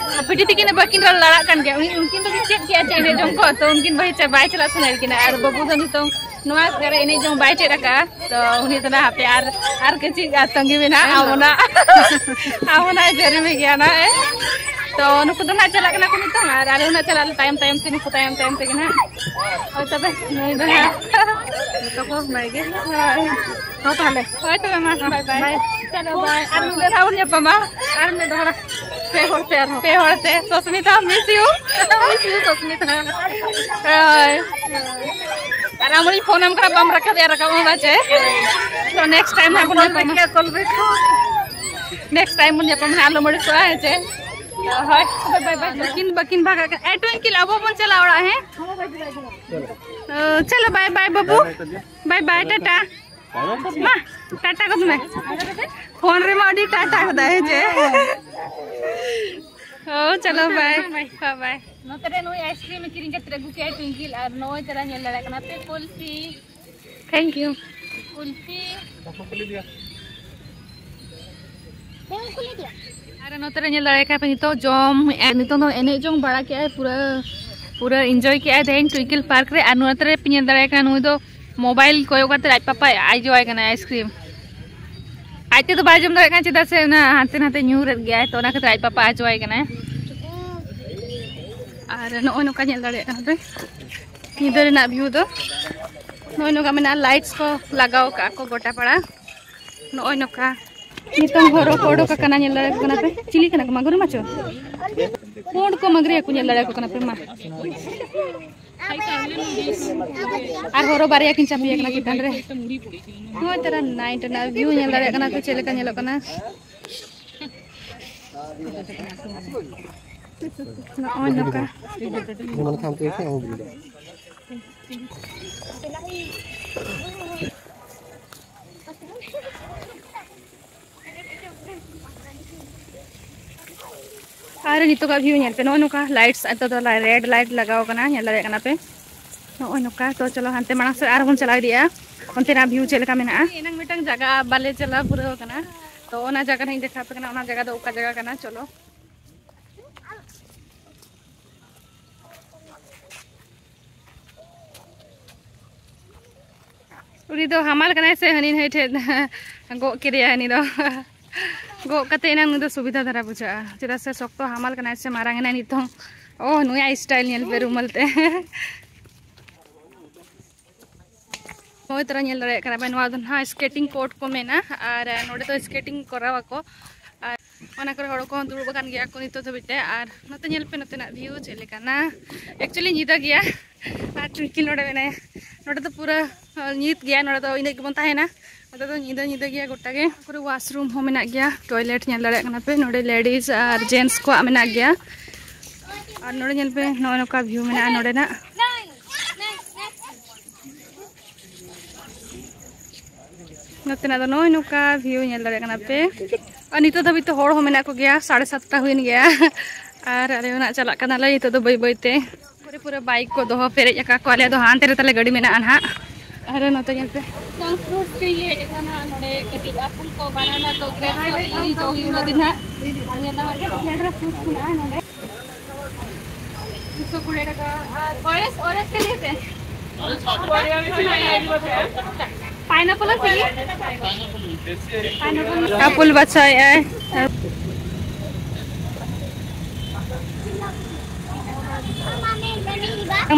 ᱵᱤᱴᱤ ᱛᱤᱠᱤᱱ ᱫᱚ ᱵᱟᱹᱠᱤᱱ ᱞᱟᱲᱟᱜ ᱠᱟᱱ ᱜᱮᱭᱟ᱾ ᱩᱱᱤ, ᱩᱱᱠᱤᱱ ᱫᱚᱠᱤᱱ ᱪᱮᱫ ᱠᱮᱜᱼᱟ ᱪᱮ ᱮᱱᱮᱡ ᱡᱚᱝ ᱠᱚ, ᱛᱚ ᱩᱱᱠᱤᱱ ᱵᱟᱭ ᱪᱟ-, ᱵᱟᱭ ᱪᱟᱞᱟᱜ ᱥᱟᱱᱟᱭᱮᱫ ᱠᱤᱱᱟ, ᱟᱨ ᱵᱟᱹᱵᱩ ᱫᱚ ᱱᱤᱛᱚᱝ ᱱᱚᱣᱟ ᱠᱚᱨᱮ ᱮᱱᱮᱡ ᱡᱚᱝ ᱵᱟᱭ ᱪᱮᱫ ᱟᱠᱟᱫᱼᱟ᱾ ᱛᱚ ᱩᱱᱤ ᱫᱚ ᱱᱟᱜ ᱦᱟᱯᱮ ᱟᱨ, ᱟᱨ ᱠᱟᱹᱴᱤᱡ ᱟᱨ ᱛᱟᱺᱜᱤ ᱢᱮᱱᱟᱜᱼᱟ, ᱟᱢ ᱚᱱᱟ, ᱟᱢ ᱚᱱᱟ ᱡᱟᱹᱨᱤ ᱢᱮ ᱜᱮᱭᱟ ᱱᱟᱜ, ᱮ᱾ ᱛᱚ ᱱᱩᱠᱩ ᱫᱚ ᱱᱟᱜ ᱪᱟᱞᱟᱜ ᱠᱟᱱᱟ ᱠᱚ ᱱᱤᱛᱚᱝ, ᱟᱨ ᱟᱞᱮ ᱦᱚᱸ ᱱᱟᱜ ᱪᱟᱞᱟᱜ ᱟᱞᱮ ᱛᱟᱭᱚᱢ ᱛᱟᱭᱚᱢ ᱛᱮ, ᱱᱩᱠᱩ ᱛᱟᱭᱚᱢ ᱛᱟᱭᱚᱢ ᱛᱮᱜᱮ ᱱᱟᱜ᱾ ᱦᱳᱭ ᱛᱚᱵᱮ, ᱱᱩᱭ ᱫᱚ ᱱᱟᱜ ᱡᱚᱛᱚ ᱠᱚ ᱵᱟᱭ ᱜᱮ᱾ ᱦᱳᱭ᱾ ᱦᱚᱸ ᱛᱟᱦᱚᱞᱮ᱾ ᱦᱳᱭ ᱛᱚᱵᱮ ᱢᱟ, ᱵᱟᱭ ᱵᱟᱭ᱾ ᱵᱟᱭ᱾ ᱪᱚᱞᱚ ᱵᱟᱭ᱾ ᱟᱨ ᱢᱤᱫ ᱫᱷᱟᱣ ᱵᱚᱱ ᱧᱟᱯᱟᱢᱟ᱾ ᱟᱨ ᱢᱤᱫ ᱫᱷᱟᱣ ᱯᱮ ᱦᱚᱲ ᱛᱮ ᱟᱨᱦᱚᱸ᱾ ᱯᱮ ᱦᱚᱲ ᱛᱮ᱾ Sasmita, miss you᱾ Miss you, Sasmita. ᱦᱳᱭ᱾ ᱟᱨ ᱟᱢ ᱤᱧ ᱯᱷᱳᱱ ᱟᱢ ᱠᱟᱱᱟ, ᱵᱟᱢ ᱨᱟᱠᱟᱵ ᱮᱭᱟ, ᱨᱟᱠᱟᱵ ᱟᱢ ᱪᱮ? ᱛᱚ ᱱᱮᱠᱥᱴ ᱴᱟᱭᱤᱢ ᱦᱟᱸᱜ ᱵᱚᱱ ᱧᱟᱯᱟᱢᱟ᱾ ᱠᱚᱞ ᱵᱮᱠ᱾ ᱱᱮᱠᱥᱴ ᱴᱟᱭᱤᱢ ᱵᱚᱱ ᱧᱟᱯᱟᱢᱟ ᱦᱟᱸᱜ, ᱟᱞᱚᱢ ᱟᱹᱲᱤᱥᱚᱜᱼᱟ, ᱦᱮᱸ ᱪᱮ? ᱛᱚ ᱦᱳᱭ, ᱵᱟᱭ ᱵᱟᱭ, ᱵᱟᱭ᱾ ᱵᱟᱹᱠᱤᱱ, ᱵᱟᱹᱠᱤᱱ ᱵᱷᱟᱜᱟᱜ ᱠᱟᱱᱟ᱾ ᱮ, ᱴᱩᱭᱤᱝᱠᱤᱞ, ᱟᱵᱚ ᱵᱚᱱ ᱪᱟᱞᱟᱣ ᱚᱲᱟᱜ, ᱦᱮᱸ? ᱚ, ᱪᱚᱞᱚ, ᱵᱟᱭ ᱵᱟᱭ ᱵᱟᱹᱵᱩ᱾ ᱵᱟᱭ ᱵᱟᱭ, ᱴᱟᱴᱟ᱾ ᱢᱟ, ᱴᱟᱴᱟ ᱠᱚᱫ ᱢᱮ᱾ ᱯᱷᱳᱱ ᱨᱮᱢᱟ ᱟᱹᱰᱤ ᱴᱟᱴᱟ ᱠᱟᱫᱟᱭ, ᱦᱮᱸ ᱪᱮ? ᱚ, ᱪᱚᱞᱚ, ᱵᱟᱭ᱾ ᱵᱟᱭ ᱵᱟᱭ᱾ ᱱᱚᱛᱮ ᱨᱮ ᱱᱩᱭ ᱟᱭᱤᱥᱠᱨᱤᱢ ᱮ ᱠᱤᱨᱤᱧ ᱠᱟᱛᱮ ᱟᱹᱜᱩ ᱠᱮᱜᱼᱟᱭ ᱴᱩᱭᱤᱝᱠᱤᱞ, ᱟᱨ ᱱᱚᱜᱼᱚᱭ ᱛᱟᱨᱟ ᱧᱮᱞ ᱫᱟᱲᱮᱭᱟᱜ ᱠᱟᱱᱟ ᱯᱮ ᱠᱩᱞᱯᱷᱤ᱾ Thank you. ᱠᱩᱞᱯᱷᱤ᱾ ᱟᱨ ᱱᱚᱛᱮ ᱨᱮ ᱧᱮᱞ ᱫᱟᱲᱮᱭᱟᱜ ᱠᱟᱱᱟ ᱯᱮ ᱱᱤᱛᱚᱜ ᱡᱚᱢ, ᱮ, ᱱᱤᱛᱚᱜ ᱫᱚ ᱮᱱᱮᱡ ᱡᱚᱝ ᱵᱟᱲᱟ ᱠᱮᱜᱼᱟᱭ ᱯᱩᱨᱟᱹ, ᱯᱩᱨᱟᱹ ᱮᱱᱡᱚᱭ ᱠᱮᱜᱼᱟᱭ ᱛᱮᱦᱮᱧ ᱴᱩᱭᱠᱤᱞ ᱯᱟᱨᱠ ᱨᱮ᱾ ᱟᱨ ᱱᱚᱛᱮ ᱨᱮ ᱯᱮ ᱧᱮᱞ ᱫᱟᱲᱮᱭᱟᱜ ᱠᱟᱱᱟ ᱱᱩᱭ ᱫᱚ ᱢᱳᱵᱟᱭᱤᱞ ᱠᱚᱭᱚᱜ ᱠᱟᱛᱮ ᱟᱡ ᱯᱟᱯᱟᱭ ᱟᱡᱚᱣᱟᱭ ᱠᱟᱱᱟ ᱟᱭᱤᱥᱠᱨᱤᱢ᱾ ᱟᱡ ᱛᱮᱫᱚ ᱵᱟᱭ ᱡᱚᱢ ᱫᱟᱲᱮᱭᱟᱜ ᱠᱟᱱᱟ, ᱪᱮᱫᱟᱜ ᱥᱮ ᱚᱱᱟ ᱦᱟᱱᱛᱮ ᱱᱟᱛᱮ ᱧᱩᱨ ᱮᱫ ᱜᱮᱭᱟᱭ, ᱛᱚ ᱚᱱᱟ ᱠᱷᱟᱹᱛᱤᱨ ᱟᱡ ᱯᱟᱯᱟ ᱟᱡᱚᱣᱟᱭ ᱠᱟᱱᱟᱭ᱾ ᱟᱨ ᱱᱚᱜᱼᱚᱭ ᱱᱚᱝᱠᱟ ᱧᱮᱞ ᱫᱟᱲᱮᱭᱟᱜ ᱠᱟᱱᱟ ᱯᱮ ᱧᱤᱫᱟᱹ ᱨᱮᱱᱟᱜ ᱵᱷᱤᱭᱩ ᱫᱚ᱾ ᱱᱚᱜᱼᱚᱭ ᱱᱚᱝᱠᱟ ᱢᱮᱱᱟᱜᱼᱟ, ᱞᱟᱭᱤᱴᱥ ᱠᱚ ᱞᱟᱜᱟᱣ ᱠᱟᱜᱼᱟ ᱠᱚ ᱜᱚᱴᱟ ᱯᱟᱲᱟ᱾ ᱱᱚᱜᱼᱚᱭ ᱱᱚᱝᱠᱟ ᱱᱤᱛᱚᱝ ᱦᱚᱨᱚ ᱠᱚ ᱚᱰᱚᱠ ᱟᱠᱟᱱᱟ, ᱧᱮᱞ ᱫᱟᱲᱮᱭᱟᱠᱚ ᱠᱟᱱᱟ ᱯᱮ᱾ ᱪᱤᱞᱤ ᱠᱟᱱᱟ ᱠᱚ? ᱢᱟᱜᱩᱨ ᱢᱟᱪᱷ? ᱯᱩᱸᱰ ᱠᱚ ᱢᱟᱜᱽᱨᱤ ᱦᱟᱹᱠᱩ, ᱧᱮᱞ ᱫᱟᱲᱮᱭᱟᱠᱚ ᱠᱟᱱᱟ ᱯᱮ ᱢᱟ᱾ ᱟᱨ ᱦᱚᱨᱚ ᱵᱟᱨᱭᱟ ᱠᱤᱱ ᱪᱟᱯᱮ ᱟᱠᱟᱱᱟ ᱪᱮᱛᱟᱱ ᱨᱮ᱾ ᱱᱚᱜᱼᱚᱭ ᱛᱟᱨᱟ ᱱᱟᱭᱤᱴ ᱨᱮᱱᱟᱜ ᱵᱷᱤᱭᱩ ᱧᱮᱞ ᱫᱟᱲᱮᱭᱟᱜ ᱠᱟᱱᱟ ᱯᱮ ᱪᱮᱫ ᱞᱮᱠᱟ ᱧᱮᱞᱚᱜ ᱠᱟᱱᱟ᱾ ᱱᱚᱜᱼᱚᱭ ᱱᱚᱝᱠᱟ᱾ ᱟᱨ ᱱᱤᱛᱚᱜᱟᱜ ᱵᱷᱤᱭᱩ ᱧᱮᱞ ᱯᱮ, ᱱᱚᱜᱼᱚᱭ ᱱᱚᱝᱠᱟ ᱞᱟᱭᱤᱴᱥ, ᱱᱤᱛᱚᱜ ᱫᱚ ᱨᱮᱰ ᱞᱟᱭᱤᱴ ᱞᱟᱜᱟᱣ ᱠᱟᱱᱟ, ᱧᱮᱞ ᱫᱟᱲᱮᱭᱟᱜ ᱠᱟᱱᱟ ᱯᱮ᱾ ᱱᱚᱜᱼᱚᱭ ᱱᱚᱝᱠᱟ᱾ ᱛᱚ ᱪᱚᱞᱚ ᱦᱟᱱᱛᱮ ᱢᱟᱲᱟᱝ ᱥᱮᱫ ᱟᱨᱦᱚᱸ ᱵᱚᱱ ᱪᱟᱞᱟᱣ ᱤᱫᱤᱜᱼᱟ, ᱚᱱᱛᱮᱱᱟᱜ ᱵᱷᱤᱭᱩ ᱪᱮᱫ ᱞᱮᱠᱟ ᱢᱮᱱᱟᱜᱼᱟ᱾ ᱮᱱᱟᱝ ᱢᱤᱫᱴᱟᱝ ᱡᱟᱭᱜᱟ ᱵᱟᱞᱮ ᱪᱟᱞᱟᱣ ᱯᱩᱨᱟᱹᱣ ᱠᱟᱱᱟ, ᱛᱚ ᱚᱱᱟ ᱡᱟᱭᱜᱟ ᱱᱟᱜ ᱤᱧ ᱫᱮᱠᱷᱟᱣ ᱟᱯᱮ ᱠᱟᱱᱟ, ᱚᱱᱟ ᱡᱟᱭᱜᱟ ᱫᱚ ᱚᱠᱟ ᱡᱟᱭᱜᱟ ᱠᱟᱱᱟ᱾ ᱪᱚᱞᱚ᱾ ᱩᱱᱤ ᱫᱚ ᱦᱟᱢᱟᱞ ᱠᱟᱱᱟᱭ ᱥᱮ, ᱦᱟᱹᱱᱤ ᱱᱟᱹᱭ ᱴᱷᱮᱱ ᱜᱚᱜ ᱠᱮᱫᱮᱭᱟ ᱦᱟᱹᱱᱤ ᱫᱚ᱾ ᱜᱚᱜ ᱠᱟᱛᱮ ᱮᱱᱟᱝ ᱩᱱᱤ ᱫᱚ ᱥᱩᱵᱤᱫᱷᱟ ᱫᱷᱟᱨᱟ ᱵᱩᱡᱷᱟᱹᱜᱼᱟ, ᱪᱮᱫᱟᱜ ᱥᱮ ᱥᱚᱠᱛᱚ ᱦᱟᱢᱟᱞ ᱠᱟᱱᱟᱭ ᱥᱮ, ᱢᱟᱨᱟᱝ ᱮᱱᱟᱭ ᱱᱤᱛᱚᱝ᱾ ᱳ, ᱱᱩᱭᱟᱜ ᱥᱴᱟᱭᱤᱞ ᱧᱮᱞ ᱯᱮ, ᱨᱩᱢᱟᱞ ᱛᱮ᱾ ᱦᱳᱭ, ᱛᱚᱨᱟ ᱧᱮᱞ ᱫᱟᱲᱮᱭᱟᱜ ᱠᱟᱱᱟ ᱯᱮ, ᱱᱚᱣᱟ ᱫᱚ ᱱᱟᱦᱟᱜ ᱥᱠᱮᱴᱤᱝ ᱠᱳᱨᱴ ᱠᱚ ᱢᱮᱱᱟ, ᱟᱨ ᱱᱚᱰᱮ ᱫᱚ ᱥᱠᱮᱴᱤᱝ ᱠᱚᱨᱟᱣ ᱟᱠᱚ᱾ ᱟᱨ ᱚᱱᱟ ᱠᱚᱨᱮ ᱦᱚᱲ ᱠᱚᱦᱚᱸ ᱫᱩᱲᱩᱵ ᱟᱠᱟᱱ ᱜᱮᱭᱟ ᱠᱚ ᱱᱤᱛᱚᱜ ᱫᱷᱟᱹᱵᱤᱡ ᱛᱮ᱾ ᱟᱨ ᱱᱚᱛᱮ ᱧᱮᱞ ᱯᱮ, ᱱᱚᱛᱮᱱᱟᱜ ᱵᱷᱤᱭᱩ ᱪᱮᱫ ᱞᱮᱠᱟᱱᱟ᱾ ᱮᱠᱪᱩᱭᱮᱞᱤ ᱧᱤᱫᱟᱹ ᱜᱮᱭᱟ, ᱟᱨ ᱴᱩᱱᱠᱤ ᱱᱚᱰᱮ ᱢᱮᱱᱟᱭᱟ᱾ ᱱᱚᱰᱮ ᱫᱚ ᱯᱩᱨᱟᱹ ᱧᱩᱛ ᱜᱮᱭᱟ, ᱱᱚᱰᱮ ᱫᱚ ᱤᱱᱟᱹᱜ ᱜᱮᱵᱚᱱ ᱛᱟᱦᱮᱱᱟ᱾ ᱱᱚᱛᱮ ᱫᱚ ᱧᱤᱫᱟᱹ ᱧᱤᱫᱟᱹ ᱜᱮᱭᱟ ᱜᱚᱴᱟ ᱜᱮ᱾ ᱯᱩᱨᱟᱹ ᱣᱟᱥᱨᱩᱢ ᱦᱚᱸ ᱢᱮᱱᱟᱜ ᱜᱮᱭᱟ, ᱴᱚᱭᱞᱮᱴ ᱧᱮᱞ ᱫᱟᱲᱮᱭᱟᱜ ᱠᱟᱱᱟ ᱯᱮ, ᱱᱚᱰᱮ ᱞᱮᱰᱤᱡᱽ ᱟᱨ ᱡᱮᱱᱴᱥ ᱠᱚᱣᱟᱜ ᱢᱮᱱᱟᱜ ᱜᱮᱭᱟ᱾ ᱟᱨ ᱱᱚᱰᱮ ᱧᱮᱞ ᱯᱮ, ᱱᱚᱜᱼᱚᱭ ᱱᱚᱝᱠᱟ ᱵᱷᱤᱭᱩ ᱢᱮᱱᱟᱜᱼᱟ ᱱᱚᱰᱮᱱᱟᱜ᱾ ᱱᱚᱛᱮᱱᱟᱜ ᱫᱚ ᱱᱚᱜᱼᱚᱭ ᱱᱚᱝᱠᱟ ᱵᱷᱤᱭᱩ ᱧᱮᱞ ᱫᱟᱲᱮᱭᱟᱜ ᱠᱟᱱᱟ ᱯᱮ᱾ ᱟᱨ ᱱᱤᱛᱚᱜ ᱫᱷᱟᱹᱵᱤᱡ ᱛᱮ ᱦᱚᱲ ᱦᱚᱸ ᱢᱮᱱᱟᱜ ᱠᱚᱜᱮᱭᱟ, ᱥᱟᱲᱮ ᱥᱟᱛᱴᱟ ᱦᱩᱭᱮᱱ ᱜᱮᱭᱟ᱾ ᱟᱨ ᱟᱞᱮ ᱦᱚᱸ ᱱᱟᱜ ᱪᱟᱞᱟᱜ ᱠᱟᱱᱟᱞᱮ ᱱᱤᱛᱚᱜ ᱫᱚ ᱵᱟᱹᱭ ᱵᱟᱹᱭ ᱛᱮ᱾ ᱯᱩᱨᱟᱹ ᱯᱩᱨᱟᱹ ᱵᱟᱭᱤᱠ ᱠᱚ ᱫᱚᱦᱚ ᱯᱮᱨᱮᱡ ᱟᱠᱟᱫ ᱠᱚᱣᱟ, ᱟᱞᱮ ᱫᱚ ᱦᱟᱱᱛᱮ ᱨᱮ ᱛᱟᱞᱮ ᱜᱟᱹᱰᱤ ᱢᱮᱱᱟᱜᱼᱟ ᱱᱟᱦᱟᱜ᱾ ᱟᱨ ᱱᱚᱛᱮ ᱧᱮᱞ ᱯᱮ, ᱡᱟᱝ ᱯᱷᱨᱩᱴᱥ ᱠᱚ ᱤᱭᱟᱹ ᱦᱮᱡ ᱟᱠᱟᱱᱟ ᱱᱚᱰᱮ, ᱠᱟᱹᱴᱤᱡ ᱟᱯᱮᱞ ᱠᱚ, ᱵᱟᱱᱟᱱᱟ ᱠᱚ, ᱜᱨᱮᱯ ᱠᱚ, ᱠᱤᱨᱤᱧ ᱡᱚᱢ ᱦᱩᱭᱩᱜ ᱞᱟᱹᱜᱤᱫ ᱱᱟᱦᱟᱜ᱾ ᱟᱨ ᱧᱮᱞ ᱫᱟᱲᱮᱭᱟᱜ ᱠᱟᱱᱟ, ᱯᱞᱮᱴ ᱨᱮ ᱯᱷᱨᱩᱴᱥ ᱢᱮᱱᱟᱜᱼᱟ ᱱᱚᱰᱮ᱾ ᱫᱩᱥᱚ ᱠᱩᱲᱤ ᱴᱟᱠᱟ᱾ ᱟᱨ ᱚᱨᱮᱧᱡᱽ, ᱚᱨᱮᱧᱡᱽ ᱠᱚ ᱞᱟᱹᱭ ᱛᱮ? ᱯᱟᱭᱱᱟᱯᱚᱞ ᱟᱯᱮᱞ ᱵᱟᱪᱷᱟᱣᱮᱫᱼᱟᱭ᱾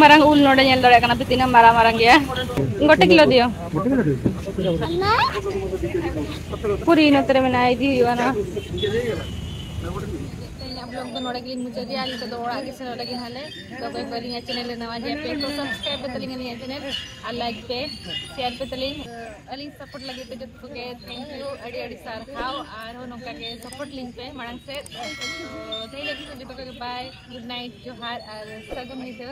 ᱢᱟᱨᱟᱝ ᱩᱞ ᱱᱚᱰᱮ ᱧᱮᱞ ᱫᱟᱲᱮᱭᱟᱜ ᱠᱟᱱᱟ ᱯᱮ, ᱛᱤᱱᱟᱹᱜ ᱢᱟᱨᱟᱝ ᱢᱟᱨᱟᱝ ᱜᱮᱭᱟ᱾ ᱜᱚᱴᱮ ᱠᱤᱞᱳ ᱫᱤᱭᱳ᱾ ᱯᱩᱨᱤ ᱱᱚᱛᱮ ᱨᱮ ᱢᱮᱱᱟᱜᱼᱟ, ᱤᱫᱤ ᱦᱩᱭᱩᱜᱼᱟ ᱱᱚᱣᱟ᱾ ᱛᱮᱦᱮᱧᱟᱜ ᱵᱞᱚᱜ ᱫᱚ ᱱᱚᱰᱮ ᱜᱮᱞᱤᱧ ᱢᱩᱪᱟᱹᱫᱮᱜᱼᱟ᱾ ᱱᱤᱛᱚᱜ ᱫᱚ ᱚᱲᱟᱜ ᱜᱮ ᱥᱮᱱᱚᱜ ᱞᱟᱹᱜᱤᱫ ᱦᱟᱸᱜ ᱞᱮ᱾ ᱛᱚ ᱚᱠᱚᱭ ᱠᱚ ᱟᱹᱞᱤᱧᱟᱜ ᱪᱮᱱᱮᱞ ᱨᱮ ᱱᱟᱣᱟ ᱜᱮᱭᱟ ᱯᱮ, ᱛᱚ ᱥᱟᱵᱥᱠᱨᱟᱭᱤᱵ ᱯᱮ ᱛᱟᱹᱞᱤᱧ ᱟᱹᱞᱤᱧᱟᱜ ᱪᱮᱱᱮᱞ, ᱟᱨ ᱞᱟᱭᱤᱠ ᱯᱮ, ᱥᱮᱭᱟᱨ ᱯᱮ ᱛᱟᱹᱞᱤᱧ᱾ ᱟᱹᱞᱤᱧ ᱥᱟᱯᱳᱨᱴ ᱞᱟᱹᱜᱤᱫ ᱛᱮ ᱡᱚᱛᱚ ᱠᱚᱜᱮ ᱛᱷᱮᱝᱠ ᱭᱩ, ᱟᱹᱰᱤ ᱟᱹᱰᱤ ᱥᱟᱨᱦᱟᱣ᱾ ᱟᱨᱦᱚᱸ ᱱᱚᱝᱠᱟ ᱜᱮ ᱥᱟᱯᱳᱨᱴ ᱞᱤᱧ ᱯᱮ ᱢᱟᱲᱟᱝ ᱥᱮᱫ᱾ ᱛᱚ ᱛᱮᱦᱮᱧ ᱞᱟᱹᱜᱤᱫ ᱫᱚ ᱡᱚᱛᱚ ᱠᱚᱜᱮ ᱵᱟᱭ, ᱜᱩᱰ ᱱᱟᱭᱤᱴ, ᱡᱚᱦᱟᱨ ᱟᱨ ᱥᱟᱹᱜᱩᱱ ᱧᱤᱫᱟᱹ᱾